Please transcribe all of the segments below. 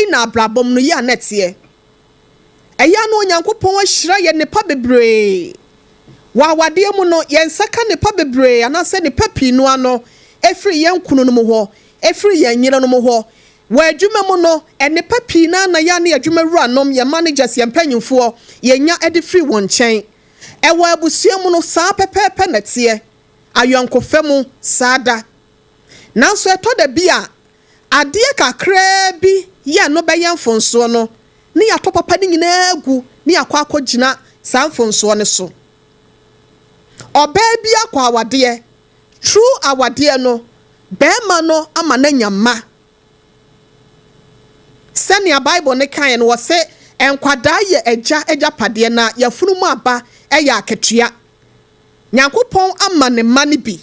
Sei na abrabɔ mu no yɛ a na ɛteɛ. Ɛyɛ a na Onyankopɔn ahyira yɛn nnepa bebree. Wɔ awadeɛ mu no, yɛn nsa ka nnepa bebree anaasɛ nnepa pii no ano firi yɛn kununom hɔ, ɛfiri yɛn yerenom hɔ. Wɔ adwuma mu no, nnepa pii no ara na yɛn ne yɛn adwumawuranom, yɛn managers, yɛn mpanyimfoɔ, yɛnya de firi wɔn nkyɛn. Ɛwɔ abusua mu no, saa pɛpɛɛpɛ na ɛteɛ. Ayɔnkofa mu, saa da. Nanso ɛtɔ da bi a, adeɛ kakraa bi yɛ no bɛyɛ mfomsoɔ no, ne yɛatɔ papa no nyinaa agu ne yɛakɔ akɔgyina saa mfomsoɔ no so. Ɔbaa bi akɔ awadeɛ, through awadeɛ no, barima no ama no anya mma. Sɛnea Bible no kaeɛ no, wɔse nkwadaa yɛ agya agyapadeɛ na yafunu mu aba yɛ akatua. Nyankopɔn ama ne mma no bi.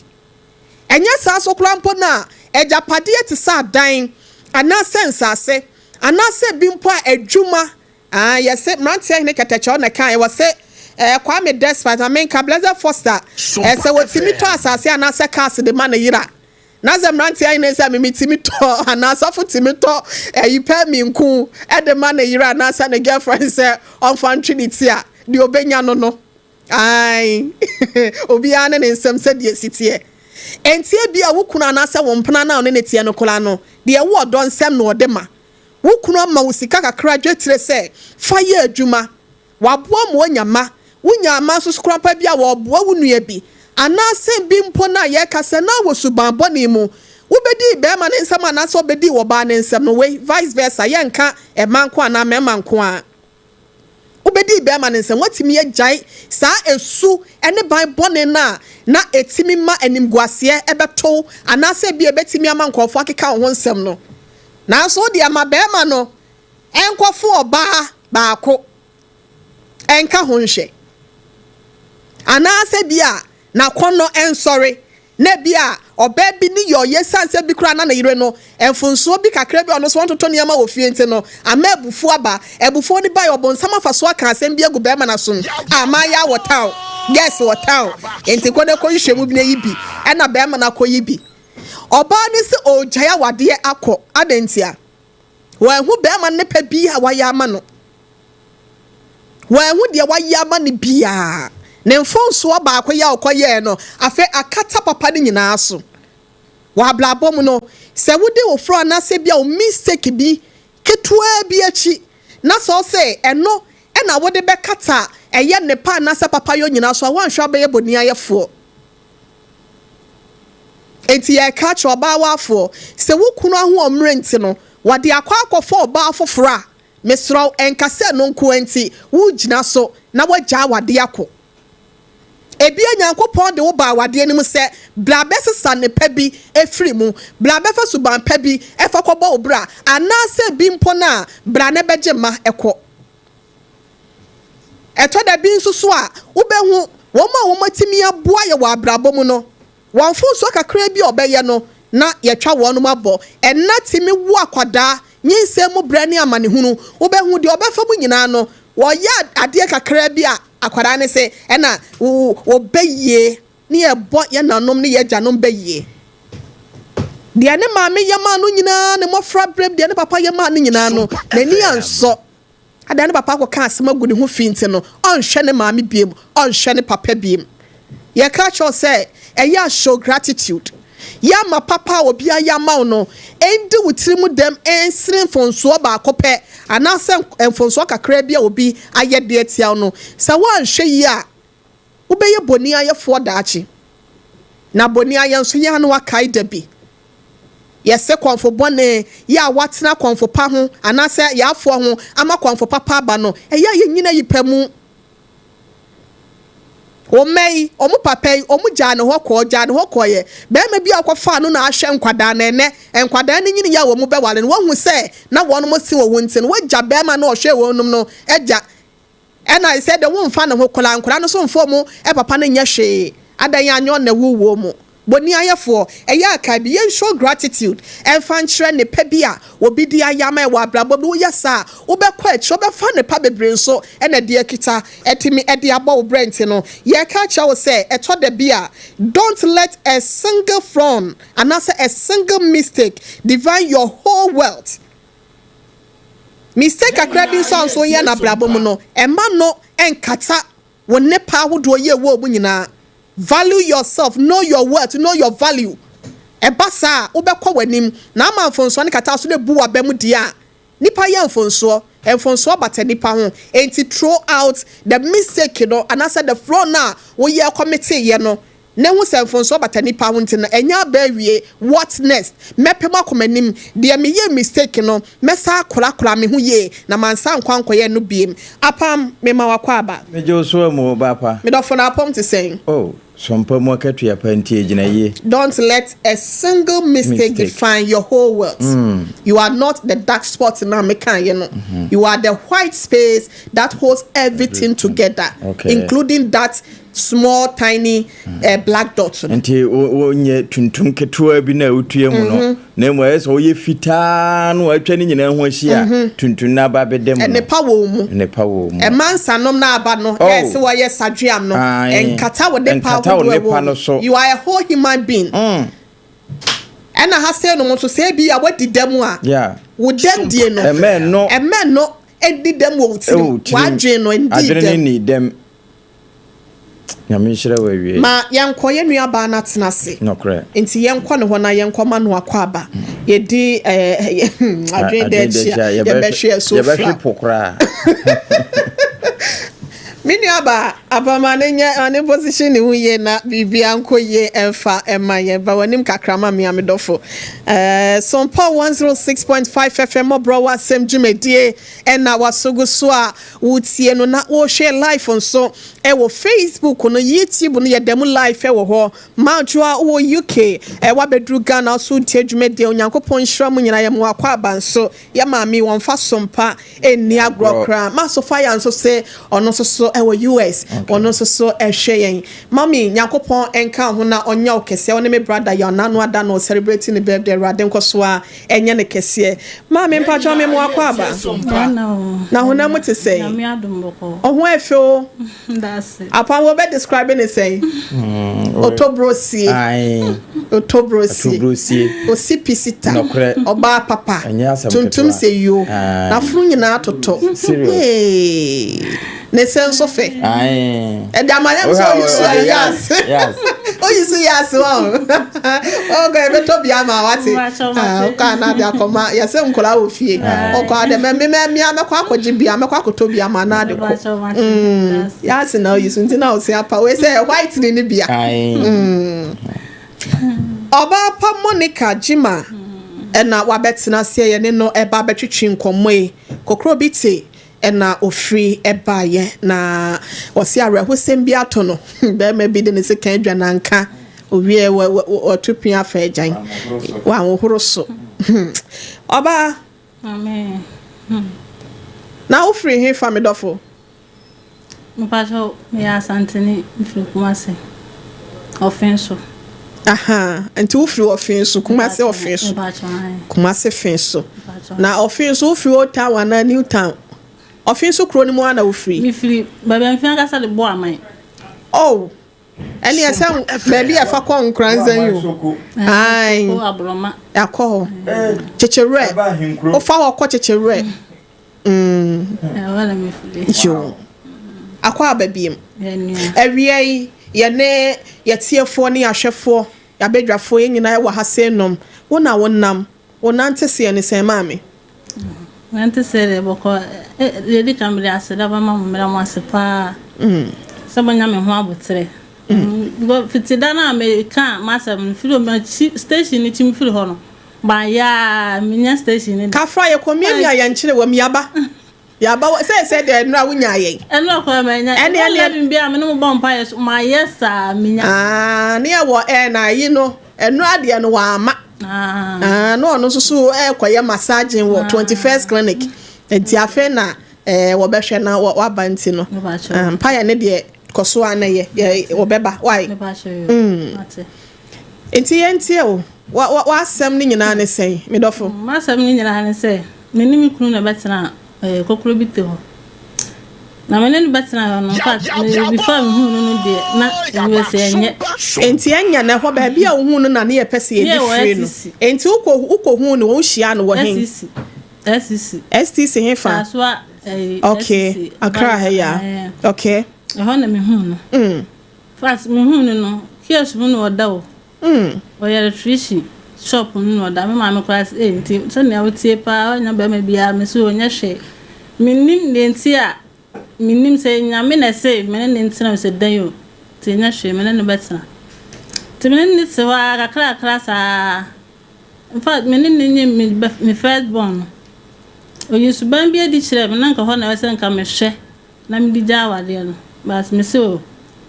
Ɛnyɛ saa so koraa mpo no a, agyapadeɛ te sɛ adan anaasɛ nsase anaasɛ bi mpo a adwuma, ah, yɛse mmeranteɛ hene kɛtɛkyɛw na ɛkaeɛ, wɔse eh, Kwame Despite, ma menka Blessed Foster, eh, sɛ wɔtumi tɔ asase anaasɛ cars de ma ne yere a, na sɛ mmeranteɛ hene sɛ me metumi tɔ anaa asɔfo tumi tɔ ayi pɛ me nku de ma ne yere anaasɛ ne girlfriend sɛ ɔmfa ntwe ne ti a, deɛ ɔbɛnya no no. Aane, obiara ne ne nsɛm sɛdeɛ ɛsi teɛ. Enti ebia wo kunu anaasɛ wo mpena no a wo ne no teɛ no koraa no, deɛ ɛwɔ ɔdɔ nsɛm na ɔde ma. Wo kunu ama wo sika kakra dwetire sɛ fa yɛ adwuma. Waboa ma woanya mma. Wonyaa mma nso so koraa mpo a, ebia wɔreboa wo nua bi. Anaasɛ bi mpo no a yɛreka sɛ na wɔ suban bɔne mu, wobɛdii barima no nsam anaasɛ ɔbɛdii ɔbaa no nsam no, wei vice versa, yɛnka mmaa nko anaa mmarima nko ara. Wobedii bɛrima no nsam. Woatumi agyae saa esu ne ban bɔne no a na etumi ma animguaseɛ bɛto wo anaasɛ ebia ebetumi ama nkurɔfoɔ akeka wo ho nsɛm no. Nanso wo deɛ, ma barima no nkɔfo ɔbaa baako nka ho nhwɛ. Anaasɛ ebia n'akɔnnɔ nsɔre, na ebia ɔbaa bi ne yɛ ɔyɛ esiane sɛ bi koraa na ne yere no mfomsoɔ bi kakra bi a ɔno nso ɔntoto nneɛma wɔ fie nti no ama abufuo aba. Abufuo no baeɛ, ɔbonsam afa so aka asɛm bi agu barima no asom. Ah, mmaayaa wɔ town, girls wɔ town, enti kɔ na kɔhwehwɛ mu bi na yi bi. Ɛna barima no akɔyi bi. Ɔbaa no se ɔregyae awadeɛ akɔ. Adɛn ntia? Wanhu barima no ne pɛ biara a wayɛ ama no. Wanhu deɛ wayɛ ama no biara. Ne mfomsoɔ baako yɛ a ɔkɔyɛɛ no, afei akata papa no nyinaa so. Wɔ abrabɔ mu no, sɛ wode wo frɔ anaasɛ bi a wo mistake bi ketewaa bi akyi na sɛ ɔsɛ ɛno na wode bɛkata ɛyɛ nnepa anaasɛ papayɔ nyinaa so a, woanhwɛ a wobɛyɛ boniayɛfoɔ. Enti yɛreka akyerɛ ɔbaawafoɔ, sɛ wo kunu ahoɔmmerɛ nti no, wɔde akɔ akɔfa ɔbaa foforɔ a, mesrɛ wo, nka sɛ ɛno nko ara nti woregyina so na woagyaa w'adeɛ akɔ. Ebia Nyankopɔn de wo baa w'adeɛ no mu sɛ bra bɛsesa nnepa bi firi mu, bra bɛfa suban pa bi fa kɔbɔ wo bra, anaasɛ bi mpo no a, bra na bɛgye mma kɔ. Ɛtɔ da bi nso so a, wobɛhu wɔn a wɔatumi aboa yɛn wɔ abrabɔ mu no, wɔn mfomsoɔ kakraa bi a wɔbɛyɛ no, na yɛatwa wɔn abɔ. Ɛna tumi wo akwadaa, nyinsɛn mu brɛ ne amanehunu. Wobɛhu deɛ ɔbɛfa mu nyinaa no, wɔyɛ adeɛ kakraa bi a, akwadaa no se, ɛna wɔbɛyie, ne yɛbɔ yɛn nanom ne yɛn agyanom bɛyie. Deɛ ne maame yɛ maa no nyinaa, ne mmɔfra berɛm, deɛ ne papa yɛ maa no nyinaa no, n'ani ansɔ. Adɛn ne papa akɔka asɛm agu ne ho fi nti no, ɔnhwɛ ne maame biom, ɔnhwɛ ne papa biom. Yɛka kyerɛ wo sɛ, ɛyɛ a show gratitude. Yɛ ama papa a obi ayɛ ama wo no ndi wo tiri mu dɛm nsene mfomsoɔ baako pɛ anaasɛ mfomsoɔ kakraa bi a obi ayɛ de atia wo no. Sɛ woanhwɛ yie a, wobɛyɛ boniayɛfoɔ daakye. Na boniayɛ nso, yɛ a na woakae da bi. Yɛse kɔmfo bɔne yɛ a woatena kɔmfo pa ho anaasɛ yɛafoa ho ama kɔmfo papa aba no, ɛyɛ a yɛnyina yi pa mu. Wo mma yi, wɔn papa yi, wɔn gyaa ne hɔ kɔɔ, gyaa ne hɔ kɔeɛ. Barima bi a ɔkɔfaa no na ahwɛ nkwadaa no, ɛnnɛ, nkwadaa no nyiniiɛ a wɔn bɛware no, woahu sɛ na wɔn se wɔ wo nti no, woagya barima no a ɔhwɛɛ wɔn no agya. Ɛna sɛ de wo nfa ne ho koraa nkwadaa no so nfa ɔmo papa no nyɛ hwee adan anyɛ ɔna ɛwo wɔ mu boniayɛfoɔ ɛyɛ a kae bi yɛn show gratitude ɛnfa nkyerɛ nepa bi a obi de ayɛ ama yɛ wɔ abrabɔ mu woyɛ saa a wobɛkɔ akyire wobɛfa nepa bebree nso ɛna ɛde akita ɛtumi ɛde abɔ wo brɛ nti no yɛka akyerɛ wo sɛ ɛtɔ da bi a don't let a single frown anaasɛ a single mistake define your whole wealth. Mistake kakra bi nso a nso woyɛ no abrabɔ mu no, mma no nkata wo nnepa ahodoɔ yi a ɛwɔ mu nyinaa. Value yourself, know your worth, know your value. Ɛba saa a, wobɛkɔ w'anim, na ama mfomsoɔ no kata so na ebu w'aba mu deɛ a, nipa yɛ mfomsoɔ, mfomsoɔ bata nipa ho. Enti throw out the mistake no anaasɛ the flaw no a woyɛ kɔmeteeɛ no, na hu sɛ mfomsoɔ bata nipa ho nti no, ɛnyɛ aba awie. What next? Mɛpem akɔ m'anim. Deɛ meyɛ mistake no, mɛsa akorakora me ho yie na mansa nkɔ ankɔyɛ no biem. Apam, mema wakɔ aba. Megye wo so amu ba pa. Medɔfo no, apam te sɛn? Oh, sompa mu akatua pa nti egyina yie. Don't let a single mistake define your whole worth. You are not the dark spot na meka you know. You are the white space that holds everything together, including that small tiny black dot. Nti wonyɛ tuntum ketewa bi na wotua mu no, na mmom ɛyɛ sɛ woyɛ fitaa no atwa ne nyinaa ho ahyia, tuntum no aba bɛda mu no. Ɛnepa wɔ mu. Nnepa wɔ mu. Ɛma nsanom no aba no, yɛ sɛ wɔyɛ sadweam no, ɛnkata wo nepa Ɛnkata wo ahodoɔ nepa ɛwɔ no mu. so. You are a whole human being. Ɛna ha sɛ nom nso sɛ ebi a wadi dɛm a, wo dɛm die no, Ɛmɛ no ɛmɛ no ɛdi dɛm wɔ wo ɛwɔ tirim. tirim. W'adwene no ndi Adwene dɛm. ne ni dɛm. Nyame nhyira wɔ awie. Ma yɛnkɔ yɛn nuabaa no atena ase. Nɔkorɛ. Nti yɛnkɔ ne hɔ na yɛnkɔ ma no akɔ aba. Yɛdi adwene dɛ akyi a yɛbɛhwɛ ɛso yɛbɛhwe fra. Po koraa. Me nuabaa abama ne nyɛ ne position ne ho yie na biribia nkɔ yie ɛmfa ɛma yɛn ba w'anim kakra ma me a medɔfo. Sompa 106.5 FM, mmɔborɔ wɔ asɛm dwumadie ɛna wasogo so a wotie no na wɔrehwɛ live nso ɛwɔ Facebook no, YouTube no, yɛda mu live ɛwɔ hɔ. Madwoa wɔ UK, ɛwɔ abɛduru Ghana so ntie dwumadie. Onyankopɔn nhyira mu nyinaa. Yɛ mo akɔ aba nso. Yɛ maame wɔmfa sompa ɛnni agorɔ koraa. Ma Sofia nso sɛ ɔno nso so ɛwɔ US, ɔno nso so ɛhwɛ yɛn. Mami, Nyankopɔn ɛnka ho na ɔnyɛ wo kɛseɛ. Ɔne me brother yɛ ɔnano ada no celebrating ne birthday. Awurade nkɔ so a ɛnyɛ ne kɛseɛ. Maame, mpatwa me mo akɔ aba. Na honam mu te sɛn? Nyame adom, bɔkɔ. Ɔho ɛfɛ o. Ndase. Apam, wɔbɛ describe ne sɛn? Otobrosie. Otobrosie. Otobrosie. Osi pisita. Nɔkorɛ. Ɔbaa papa. Ɛnyɛ asɛm tuntum ketewa. sɛ yuo. N'aforo nyinaa totɔ. Serious. Hey. Ne sɛ nso fɛ. Ɛde amayɛ nso Wohwɛ a oyi so ɔde yɛ yas, ase. yas. Oyi so yɛ ase wa o, ɔkɔ ɛbɛtɔ bi ama wate. Mbakyɛ, Ah, mate. ɔkɔ ana de akɔma yɛsɛ nkɔla wɔ fie. Ɔkɔ ade mɛ mɛ mɛ mɛkɔ akɔgye bi a mɛkɔ akɔtɔ bi ama ana de kɔ. Mbakyɛ, mate. Ndase. Yas na oyi so nti na ɔsi apa wei sɛ white ni ne bia. Ɔbaa pa Monica Jima ɛna wabɛtena aseɛ yɛne no ɛba abɛtwitwi nkɔmmɔ yi. Kokoro bi te ɛna ofiri ɛbaayɛ na ɔsi awerɛhosɛm bi ato no. Bɛrima bi de ne sika adwa nanka owie wɔ wɔ wɔto pia afa agyan wɔahohoro so. Ɔbaa. Amen. Na wofiri he fa, me dɔfo? Mpakyɛ, meyɛ Asantene, mfiri Kumase. Ɔfen so. Aha, nti wofiri Ɔfen so, Kumase Ɔfen so? Mpakyɛ, ae. Kumase Fen so. Mpakyɛ. Na Ɔfen so, wofiri Old Town anaa New Town? Ɔfen so kuro no mu ana wofiri? Mefiri baabi a mfiri ankasa de bɔ aman. Oh, ɛne ɛsɛ baabi a ɛfa kɔ Nkoranza yi o. Ae. Kɔ Aborɔma. Akɔ hɔ Kyekyerɛ, wofa hɔ kɔ Kyekyerɛ. Ɛhɔ na mefiri. Yo, akɔ aba biem. Yɛnua. Awia yi, yɛne yɛtiefoɔ ne yɛahwɛfoɔ, yɛabadwafoɔ, yɛn nyinaa wɔ ha sɛ nom wo na wonam wo nante seɛ ne sɛn, maame? Nante sɛ deɛ bɔkɔ. Deɛ di kan, mede aseda bɛma mo, mmerɛ mo ase paa sɛ moanya me ho aboterɛ. Because fiti da no a meka m'asɛm no firi m'akyi station no kyi mfiri hɔ no baayɛ a menya station no da. Kafra, yɛkɔ miamia yɛnkyerɛ wɔ m yaba yaba sɛ deɛ nnora wonya yɛn. Ɛno kora manya. 11 bi a me ne mo bɔ mpaeɛ so mayɛ saa menya. Ah, ne yɛwɔ na ayi no ɛnora deɛ no wama. Ah. Ah, na ɔno nso so ɛkɔyɛ massaging wɔ 21st Clinic, nti afei na wɔbɛhwɛ na waba nti no. Mepakyɛw. Ah, mpaeɛ ne deɛ kɔ so a na yɛ wɔbɛba wae. Mepakyɛw yo. Mate. Nti yɛntie o, w'asɛm no nyinaa ne sɛn, medɔfo? M'asɛm no nyinaa ne sɛ me ne me kunu na bɛtena kokoro bi te hɔ na me ne no bɛtena hɔ no. In fact, me before mehuu no no deɛ na ewie sɛ ɛnyɛ. Nti ɛnya na ɛhɔ baabi a wohu no na ne yɛpɛ sɛ Ne yɛde yɛwɔ firi no. SEC. Nti wokɔhu no, wohyia no wɔ he? SEC. SCC. STC he fa? Kasoa ɛyi Okay, SCC. Accra ha yi a. Ɛɛ, Okay. Ɛhɔ na mehuu no. First mehuu no no, kiosk mu na ɔda o. Ɔyɛ electrician shop no na ɔda. Me maame koraa sɛ, "Ei, nti sɛnea wotie paa woanya bɛrima biara me so ɔnyɛ hwee. Mennim deɛ nti a mennim sɛ Nyame na ɛse me ne no ntena o sɛ dɛn o. Nti ɛnyɛ hwee me ne no bɛtena. Nti me ne no te hɔ ara kakrakra saa. In fact, me ne no nye me bɛ me first born no. Ɔyii suban bi adi kyerɛɛ me na nka hɔ na ɛwɔ sɛ nka mehwɛ na mede gya awadeɛ no. But me se o,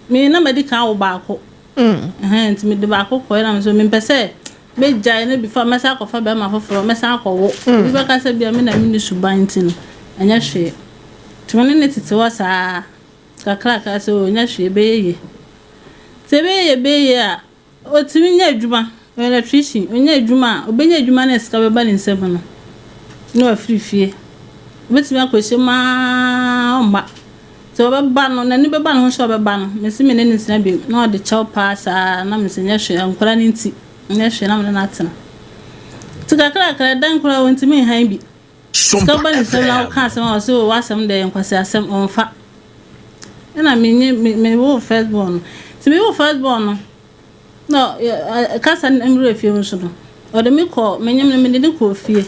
me na madi kan awo baako. Ɛhɛn, nti mede baako kɔɛ na me so mempɛ sɛ mɛgyae na before mɛsan akɔfa bɛrima foforɔ, mɛsan akɔwo. Obi bɛka sɛ bia me na menni suban nti no, ɛnyɛ hwee. Nti me ne no tete hɔ saa kakrakra sɛ o, ɛnyɛ hwee, ɛbɛyɛ yie. Nti ɛbɛyɛ yie, ɛbɛyɛ yie a, Otumi nya adwuma, ɔyɛ electrician, onya adwuma a, obenya adwuma na sika bɛba ne nsam no, na wafiri fie. Obetumi akɔhyɛ mu ara ɔmma. Sɛ ɔbɛba no, n'ani bɛba ne ho sɛ ɔbɛba no, mese me ne no ntena bio, na ɔde kyɛw paa saa, na mese nyɛ hwee, nkwadaa no nti, nyɛ hwee na me ne no atena. Nti kakrakra, ɛdan koraa ɔntumi nhan bi. Sika ba ne nsam na woka asɛm a ɔse o w'asɛm deɛ ɛyɛ nkwaseasɛm, ɔmfa. Ɛna menye me mewoo first born no. Nti mewoo first born no, na kasa no mmerɛ fie nso no, ɔde me kɔ menyem no mede no kɔɔ fie.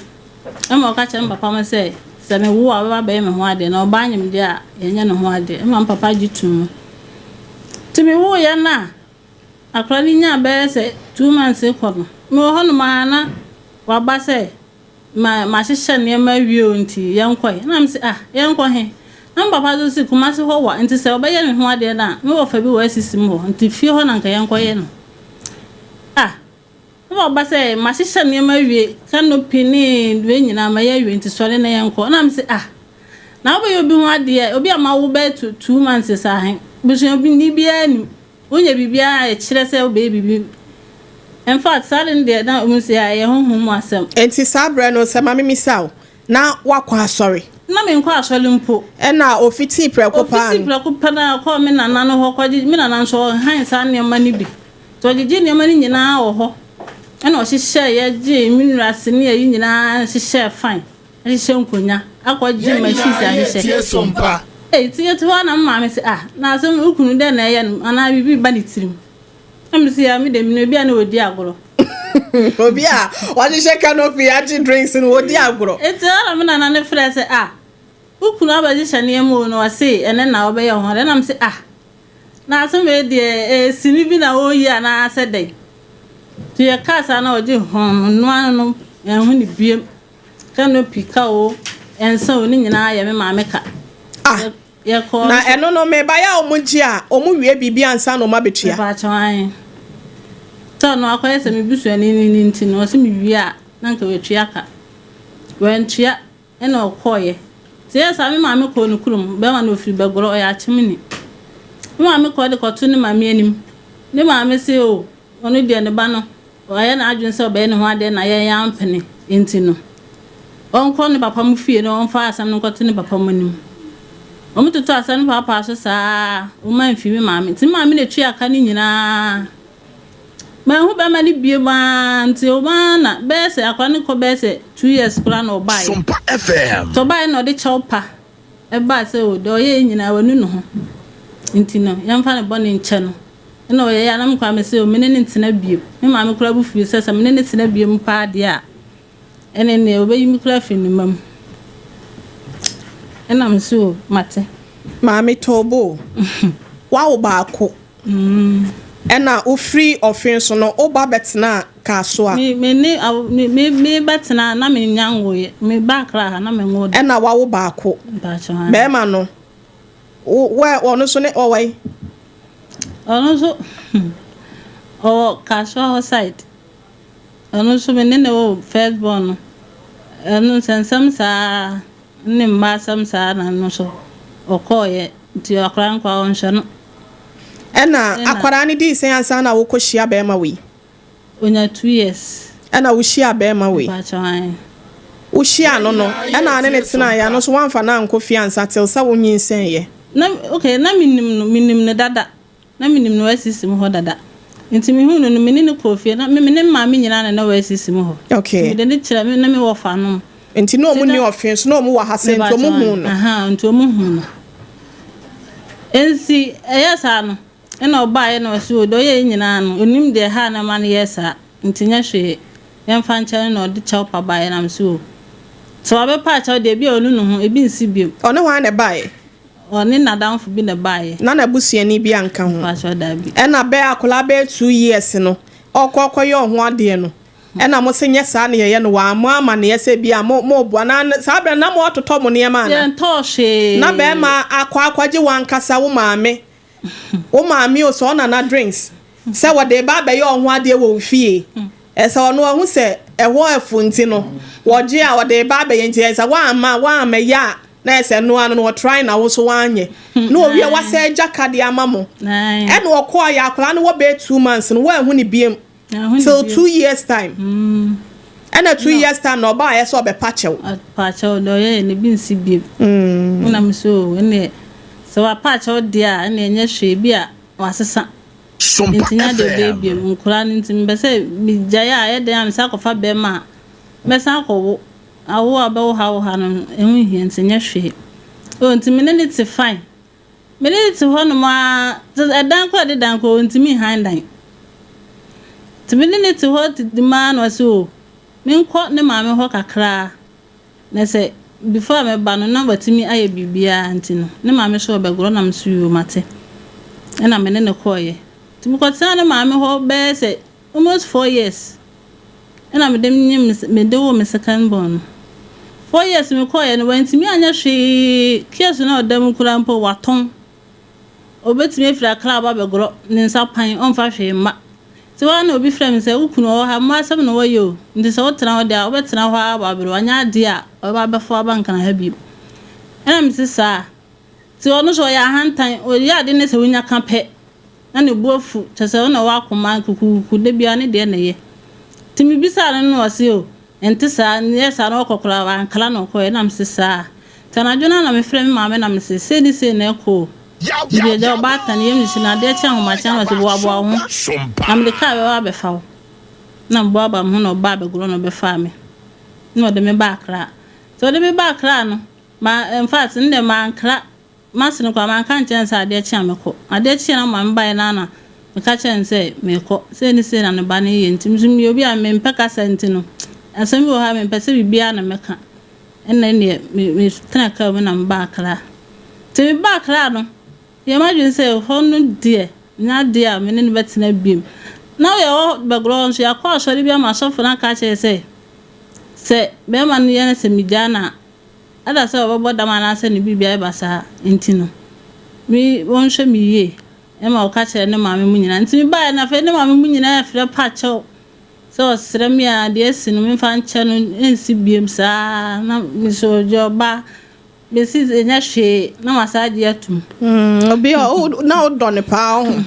Ɛma ɔka kyerɛ me papa mo sɛ sɛ mewo a ɔbɛba abɛyɛ me ho adeɛ na ɔbaa nyem deɛ a yɛnyɛ ne ho adeɛ. Ɛma me papa gye too mu. Nti mewoeɛ no a akwadaa no nyaa bɛyɛ sɛ 2 months kɔ no, mewɔ hɔnom ara na waba sɛ ma mahyehyɛ nneɛma awie o nti yɛnkɔ ɛ. Ɛna mese ah yɛnkɔ he? Na me papa nso se Kumasi hɔ wa nti sɛ ɔbɛyɛ me ho adeɛ no a me wɔfa bi wɔ Asisi mu hɔ nti fie hɔ na nka yɛnkɔyɛ no. Ah na waba sɛ mahyehyɛ nneɛma awie, canopy ne wei nyinaa mayɛ awie nti sɔre na yɛnkɔ. Ɛna mese ah na wobɛyɛ obi ho adeɛ, obi a mawo bɛyɛ 2 months saa he, busuani biara nnim. Wonyɛ biribiara a ɛkyerɛ sɛ wobɛyɛ biribi. In fact, saa ade no deɛ na wɔn sɛ ɛyɛ honhom mu asɛm. Enti saa berɛ no, sɛ ma memisa wo, na woakɔ asɔre? Na menkɔ asɔre mpo. Ɛna ofitii prɛko paa no? Ofitii prɛko pɛ no ɔkɔɔ me nana no hɔ kɔgye, me nana nso ɔhan saa nneɛma no bi. Nti ɔgyegyee nneɛma no nyinaa wɔ hɔ. Ɛna ɔhyehyɛeɛ gyee me nnurase ne ayi nyinaa hyehyɛɛ fine. Ahyehyɛ nkonya akɔgye machines ahyehyɛ. Ei nti yɛte hɔ a na me maame se ah na asɛm wo kunu dɛn na ɛyɛ no anaa biribi ba ne tirim. Na me se ah me deɛ menim ebi a na ɔdi agorɔ. Obi a wahyehyɛ canopy agye drinks no ɔdi agorɔ. Nti hɔ na me nana no frɛ sɛ ah wo kunu abɛhyehyɛ nneɛma o na ɔse ɛnɛ na ɔbɛyɛ wo ho adeɛ na me se ah na asɛm wei deɛ ɛyɛ sini bi na ɔreyi anaa sɛ dɛn. Nti yɛkaa saa na ɔgye hɔn noa no yɛnhu no biom. Canopy ka o, nsa o, ne nyinaa yɛ me maame ka. Ah, Yɛkɔɔ na ɛno no mebaeɛ a wɔn gye a wɔn wie biribi ansa na wɔn abɛtua. Mepaakyɛw ae. Sɛ ɔno akɔyɛ sɛ me busuani ni no nti no, ɔse mewie a na nka watua ka. Wantua ɛna ɔkɔeɛ. Nti ɛyɛɛ saa me maame kɔɔ ne kurom, bɛrima no ɔfiri Bɛgorɔ, ɔyɛ Akyemni. Me maame kɔɔ de kɔto ne maame anim. Ne maame se o, ɔno deɛ ne ba no Wayɛ n'adwene sɛ ɔbɛyɛ ne ho adeɛ na yɛn ampene nti no, ɔnkɔ ne papa mo fie na ɔmfa asɛm no nkɔto ne papa mo anim. Wɔtotoo asɛm no paapaa so saa ara, wɔn amfi me maame. Nti me maame na ɛtua ka no nyinaa. Manhu bɛrima no biom ara nti wɔn ara na bɛyɛ sɛ akwadaa no kɔ bɛyɛ sɛ 2 years koraa na ɔbaeɛ. Sompa FM. Nti ɔbaeɛ na ɔde kyɛw pa ɛbaa sɛ o deɛ ɔyɛɛ nyinaa wanu ne ho nti no yɛmfa ne bɔne nkyɛ no. Nna ɔyɛ ya na me koraa mese o me ne no ntena bio. Me maame koraa bo fuui sɛ sɛ me ne no tena bio paa deɛ a, ɛne neɛ ɔbɛyi me koraa afiri ne mma mu. Ɛna mese o mate. Maame Toobo, woawo baako ɛna wofiri ɔfe so no woba bɛtenaa Kasoa. Me me ne awo me me me bɛtena na mennya nwoeɛ. Me ba Accra ha na menwoo da. Ɛna woawo baako. Mpakyɛw aane. Bɛrima no, wo wɛ ɔno nso ne ɔwɔ he? Ɔno nso ɔwɔ Kasoa hɔ side. Ɔno nso me ne no wɔ first born no. Ɛno nsɛnsɛm saa ne mma asɛm saa na ɛno nso ɔkɔɔeɛ nti akwadaa no koraa ɔnhwɛ no. Ɛna akwadaa no dii sɛn ansa na wokɔhyia bɛrima wei? Onya 2 years. Ɛna wohyia bɛrima wei? Mpakyɛw ae. Wohyia no no, ɛna ne ne tenaeɛ ano nso woamfa no ankɔ fie ansa till sɛ wonyinsɛneeɛ? Na okay, na menim no, menim no dada. Na menim no wɔ asisi mu hɔ dada. Nti mehuu no no, me ne no kɔɔ fie. Na me ne me maame nyinaa na na wɔ asisi mu hɔ. Nti mede no kyerɛ me ne me wɔfa nom. Nti na ɔmo ni ɔfe so na ɔmo wɔ ha sɛ nti ɔmo hu no. Aha, nti ɔmo hu no. Nti ɛyɛ saa no, ɛna ɔbaeɛ na ɔse o, deɛ ɔyɛɛ nyinaa no, onim deɛ ɛhaa no ma no yɛɛ saa, nti nyɛ hwee, yɛmfa nkyɛ no na ɔde kyɛw pa baeɛ na mese o, sɛ wabɛpa akyɛw deɛ ebia ɔnu ne ho, ebi nsi biom. Ɔne hwan na ɛbaeɛ? Ɔne n'adamfo bi na ɛbaeɛ. Na n'abusuani bi anka ho? Mpakyɛw, daabi. Ɛna bɛɛ akwadaa bɛyɛ 2 years no, ɔkɔ akɔyɛ ɔho adeɛ no, ɛna mo sɛ nyɛ saa ne yɛyɛ no, wɔammɔ amanneɛ sɛ bi a mo mo boa na saa berɛ na mo atotɔ mo nneɛma ana? Yɛntɔɔ hwee. Na bɛrima akɔ akɔgye wankasa wo maame o, sɛ ɔnana drinks sɛ wɔde ba abɛyɛ ɔho adeɛ wɔ wo fie, ɛsɛ ɔno ɔho sɛ ɛhɔ ɛfo nti no wɔgye a wɔde ba abɛyɛ, nti ɛsɛ wɔamma wɔammɛyɛ a na ɛsɛ noa no no wɔtry na wo so wɔanyɛ na owie wasɛ agya kadeɛ ama mo. Ɛna ɔkɔɔ yɛ akwadaa no wɔ bɛyɛ 2 months no, wɔanhu ne biem till 2 years time. Ɛna 2 years time na ɔbaa yɛ sɛ ɔbɛpa kyɛw. Ɔpa kyɛw deɛ ɔyɛ ne bi nsi biem. Ɛna mi so ɛnna sɛ wapa kyɛw deɛ a, ɛnna ɛnyɛ hwee bi a wasesa. Nti nya deɛ ɔbɛyɛ biem nkwadaa no nti mbɛ sɛ megyae a ɛyɛ den a mesa akɔfa bɛrima a mɛsan akɔwo awo a ɔbɛwo ha wo ha no ɛho nhia, nti nyɛ hwee o. Nti me ne ne te fine, me ne ne te hɔ nom a ɛdan kɔ ɛde dan kɔ ntumi nhan dan, nti me ne ne te hɔ tete maa na ɔsɛ o menkɔ ne maame hɔ kakraa na sɛ before a mɛba no na watumi ayɛ biribiara, nti no ne maame so ɔbɛgorɔ nam so yio mate. Ɛna me ne ne kɔɔyɛ, nti mekɔtena ne maame hɔ bɛyɛ sɛ almost 4 years, ɛna mede nye mede wo me second born no. 4 years mekɔɔyɛ no, wantumi anyɛ hwee. Kiosk na ɔda mu koraa mpo watɔn, obetumi afiri Akra aba abɛgorɔ ne nsa pan, ɔmfa hwee mma. Nti wɔn na obi frɛ me sɛ wo kunu ɔwɔ ha mma asɛm na wɔyɛ o, nti sɛ wotena hɔ deɛ a wobɛtena hɔ ara abere wanyɛ adeɛ a ɔbɛba abɛfo aba Nkran ha bio. Ɛna me se saa, nti ɔno nso ɔyɛ ahantan, ɔyɛ ade ne sɛ wonya ka pɛ na ne bu afu, kyɛ sɛ ɔna ɔwɔ akoma kukukuku da biara ne deɛ na ɛyɛ. Nti mebisaa no no ɔse o ɛnte saa, nyɛ saa na ɔkɔ koraa wankala na ɔkɔɛ. Ɛna me se saa, nti anadwo no na mefrɛ me maame na me se sei ne sei na ɛkɔ o, mede agya ɔbaatan yam hyehye na adeɛ kye ahomakye na ɔse boaboa wo ho na mede kaa bɛba abɛfa wo, na meboaboa me ho na ɔbaa abɛgorɔ na ɔbɛfaa me na ɔde me baa Akra. Nti ɔde me baa Akra no ma in fact ne deɛ mankra mase no koraa manka nkyɛn sɛ adeɛ kye a mekɔ. Adeɛ kye na maame baeɛ na na meka kyerɛ no sɛ mekɔ sei ne sei na ne ba no yɛ, nti nso meyɛ obi a mempɛ kasa, nti no asɛm bi wɔ hɔ a mempɛ sɛ biribiara na mɛka. Ɛna neɛ metena kaa mu na mebaa Akra. Nti mebaa Akra no, yɛ m'adwene sɛ hɔ no deɛ nyɛ adeɛ a me ne no bɛtena biem. Na yɛwɔ bɛgorɔ nso yɛakɔ asɔre bi ama asɔfo no aka akyerɛ sɛ bɛrima no yɛ no sɛ megyaa no a ɛda sɛ ɔbɛbɔ dam anaasɛ ne biribi ayɛ basaa, nti no me wɔnhwɛ me yie. Ɛma ɔka kyerɛ ne maame mu nyinaa, nti mebaeɛ no afei ne maame mu nyinaa frɛ pa kyɛw sɛ ɔsrɛ me a deɛ asi no memfa nkyɛ no nsi biem saa, na mesɛ ɔgye ɔba bɛsi ɛnyɛ hwee na masa agye atum. Obi a na wodɔ ne paa ho.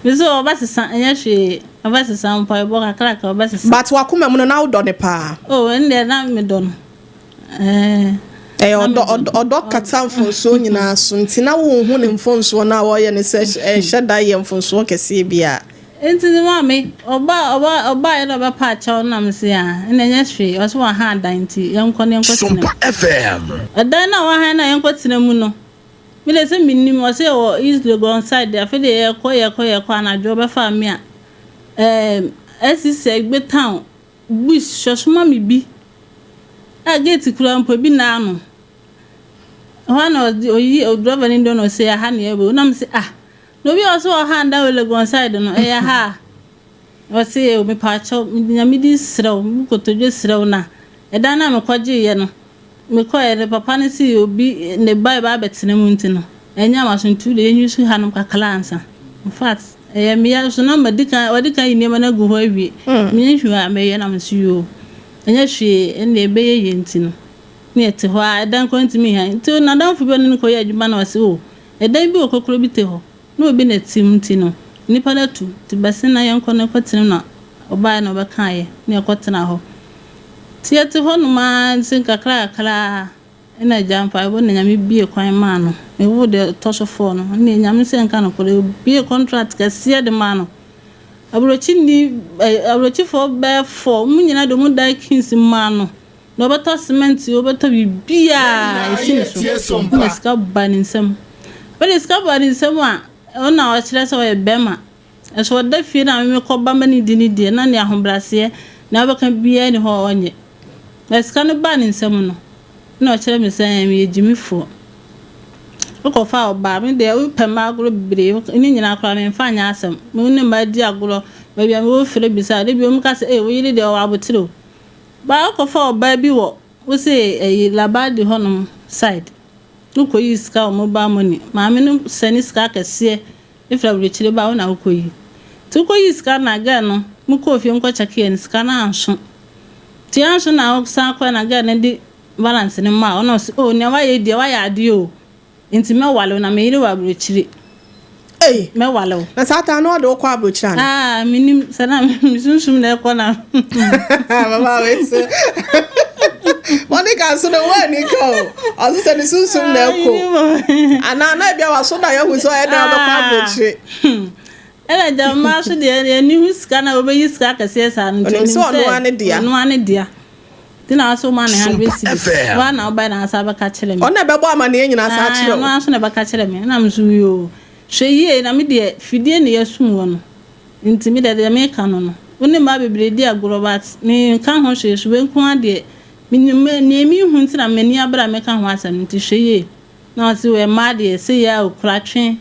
Mesɛ ɔbɛsesa, ɛnyɛ hwee, ɔbɛsesa, mpaebɔ kakraka ɔbɛsesa. But wakoma mu no na wodɔ ne paa? Oh, ɛno deɛ na medɔ no. Ɛyɛ ɔdɔ, ɔdɔ kata mfonsoɔ nyinaa so, nti na wonhu ne mfonsoɔ no a wɔyɛ ne sɛ ɛhyɛ da yɛ mfonsoɔ kɛseɛ bi a. Nti ne maame ɔba ɔba ɔbaeɛ na ɔbɛpa akyɛw no na mese a ɛna ɛnyɛ hwee, ɔsɛ waha adan nti yɛnkɔ ne yɛnkɔ tena mu. Sompa FM. Ɛdan no a wahan no a yɛnkɔ tena mu no, mede sɛ menim ɔsɛ yɛwɔ East Legon side. Afei de yɛkɔ anadwo ɔbɛfa me a ɛsisi Egbe town bush hwɛsoma me bi a gate kura mpo bi na ano hɔ na ɔde oyi driver no do na ɔsɛ aha na yɛbɛ na mese ah, na obi a ɔsɛ ɔha nda wɔ Legon side no ɛyɛ ha a ɔsɛ mepa akyɛw, Nyame di serɛw mu kotodwe serɛw na ɛdan no a mekɔgyeeɛ no mekɔɛ no papa no si obi ne ba ɛba abɛtena mu, nti no ɛnyɛ amasontu de yɛnyi so hanom kakra ansa. In fact ɛyɛ mmea so na madi kan wɔde kan yi nneɛma no agu hɔ awie, menyɛ hwee a mɛyɛ na mese yoo ɛnyɛ hwee, ɛnna ɛbɛyɛ yie. Nti no ne yɛte hɔ a ɛdan kɔ ntumi han, nti nadamfo bi a ɔne no kɔyɛ adwuma na ɔse o ɛdan bi wɔ kokoro bi te hɔ na obi na te mu, nti no nipa no atu nti bɛsen na yɛnkɔ no kɔtena mu, na ɔbaeɛ na ɔbɛkaeɛ na yɛkɔtena hɔ. Nti yɛte hɔ nom ara nti nkakra kakra ɛna agya mpaebɔ na Nyame bie kwan maa no. Mewo deɛ ɛtɔ so four no ɛna Nyame sɛ nka nokorɛ obie contract kɛseɛ de maa no. Aburokyini ɛ aburokyifoɔ bɛyɛ four mu nyinaa de ɔmo dan kings maa no. Na ɔbɛtɔ cement o, ɔbɛtɔ biribiara a ɛsi ne so. Ɛna sika ba ne nsam. Afei sika ba ne nsam a, ɔno na ɔkyerɛ sɛ ɔyɛ bɛrima. Nso ɔda fie na me mekɔ ba ma ne di ne deɛ na ne ahobrɛaseɛ nea ɔbɛka biara ni hɔ a ɔnyɛ. Na sika no baa ne nsam no, na ɔkyerɛ me sɛ meyɛ gyimifoɔ. Wokɔfa ɔbaa, me deɛ wopɛ mmaa agorɔ bebree, ne nyinaa koraa memfa nyɛ asɛm. Me ne mmaa di agorɔ, baabi a mewɔ frɛ bisa, da bi wɔn ka sɛ, ee wo yere deɛ ɔwɔ abotire o. Baa wokɔfa ɔbaa bi wɔ, wo se ɛyi Labadi hɔnom side, wokɔyi sika wɔ mobile money, maame no sɛne sika akɛseɛ efiri aburokyire ba wo na wokɔyi. Nti wokɔyi sika na girl no, mokɔɔ fie mokɔ kyɛkeɛ no, sika no anso. Nti anso na wosan kɔɛ na girl no de balance no maa wo na ɔse oh nea wayɛ deɛ wayɛ adeɛ o, nti mɛwale wo na me yere wɔ aburokyire. Ei! Mɛwale wo. Na saa taa no ɔde wo kɔ aburokyire ana? Ah, menim sɛ na me sunsum na ɛkɔ na. Mama wei so. Monica nso no wo ani ka o. Ɔso sɛ ne sunsum na ɛkɔ. Anaa na ebia waso da yɛhu sɛ ɔyɛ dɛn ɔbɛkɔ aburokyire. Ɛna gyama so deɛ yɛni ho sika na wɔbɛyi sika akɛseɛ saa no nti Onim sɛ ɔno ara ne dea. Ɔno ara ne dea. Nti na ɔsɛ woma ne 100 Sompa cedis. FM. Woa na wobae na asa bɛka kyerɛ me. Ɔno na ɛbɛbɔ amanneɛ nyinaa saa Ah, kyerɛ ɔno wo. ara nso na ɛbɛka kyerɛ me. Ɛna me nso yoo. Hwɛ yie na me deɛ fidie na yɛasum wɔ no. Nti me deɛ deɛ meka no no. Wo ne mmaa bebree di agorɔ but menka ho hwee so wei nko ara deɛ menim nea mehu nti na m'ani abere a meka ho asɛm nti hwɛ yie. Na ɔse wɔ mmaa deɛ sei ara o kora twe.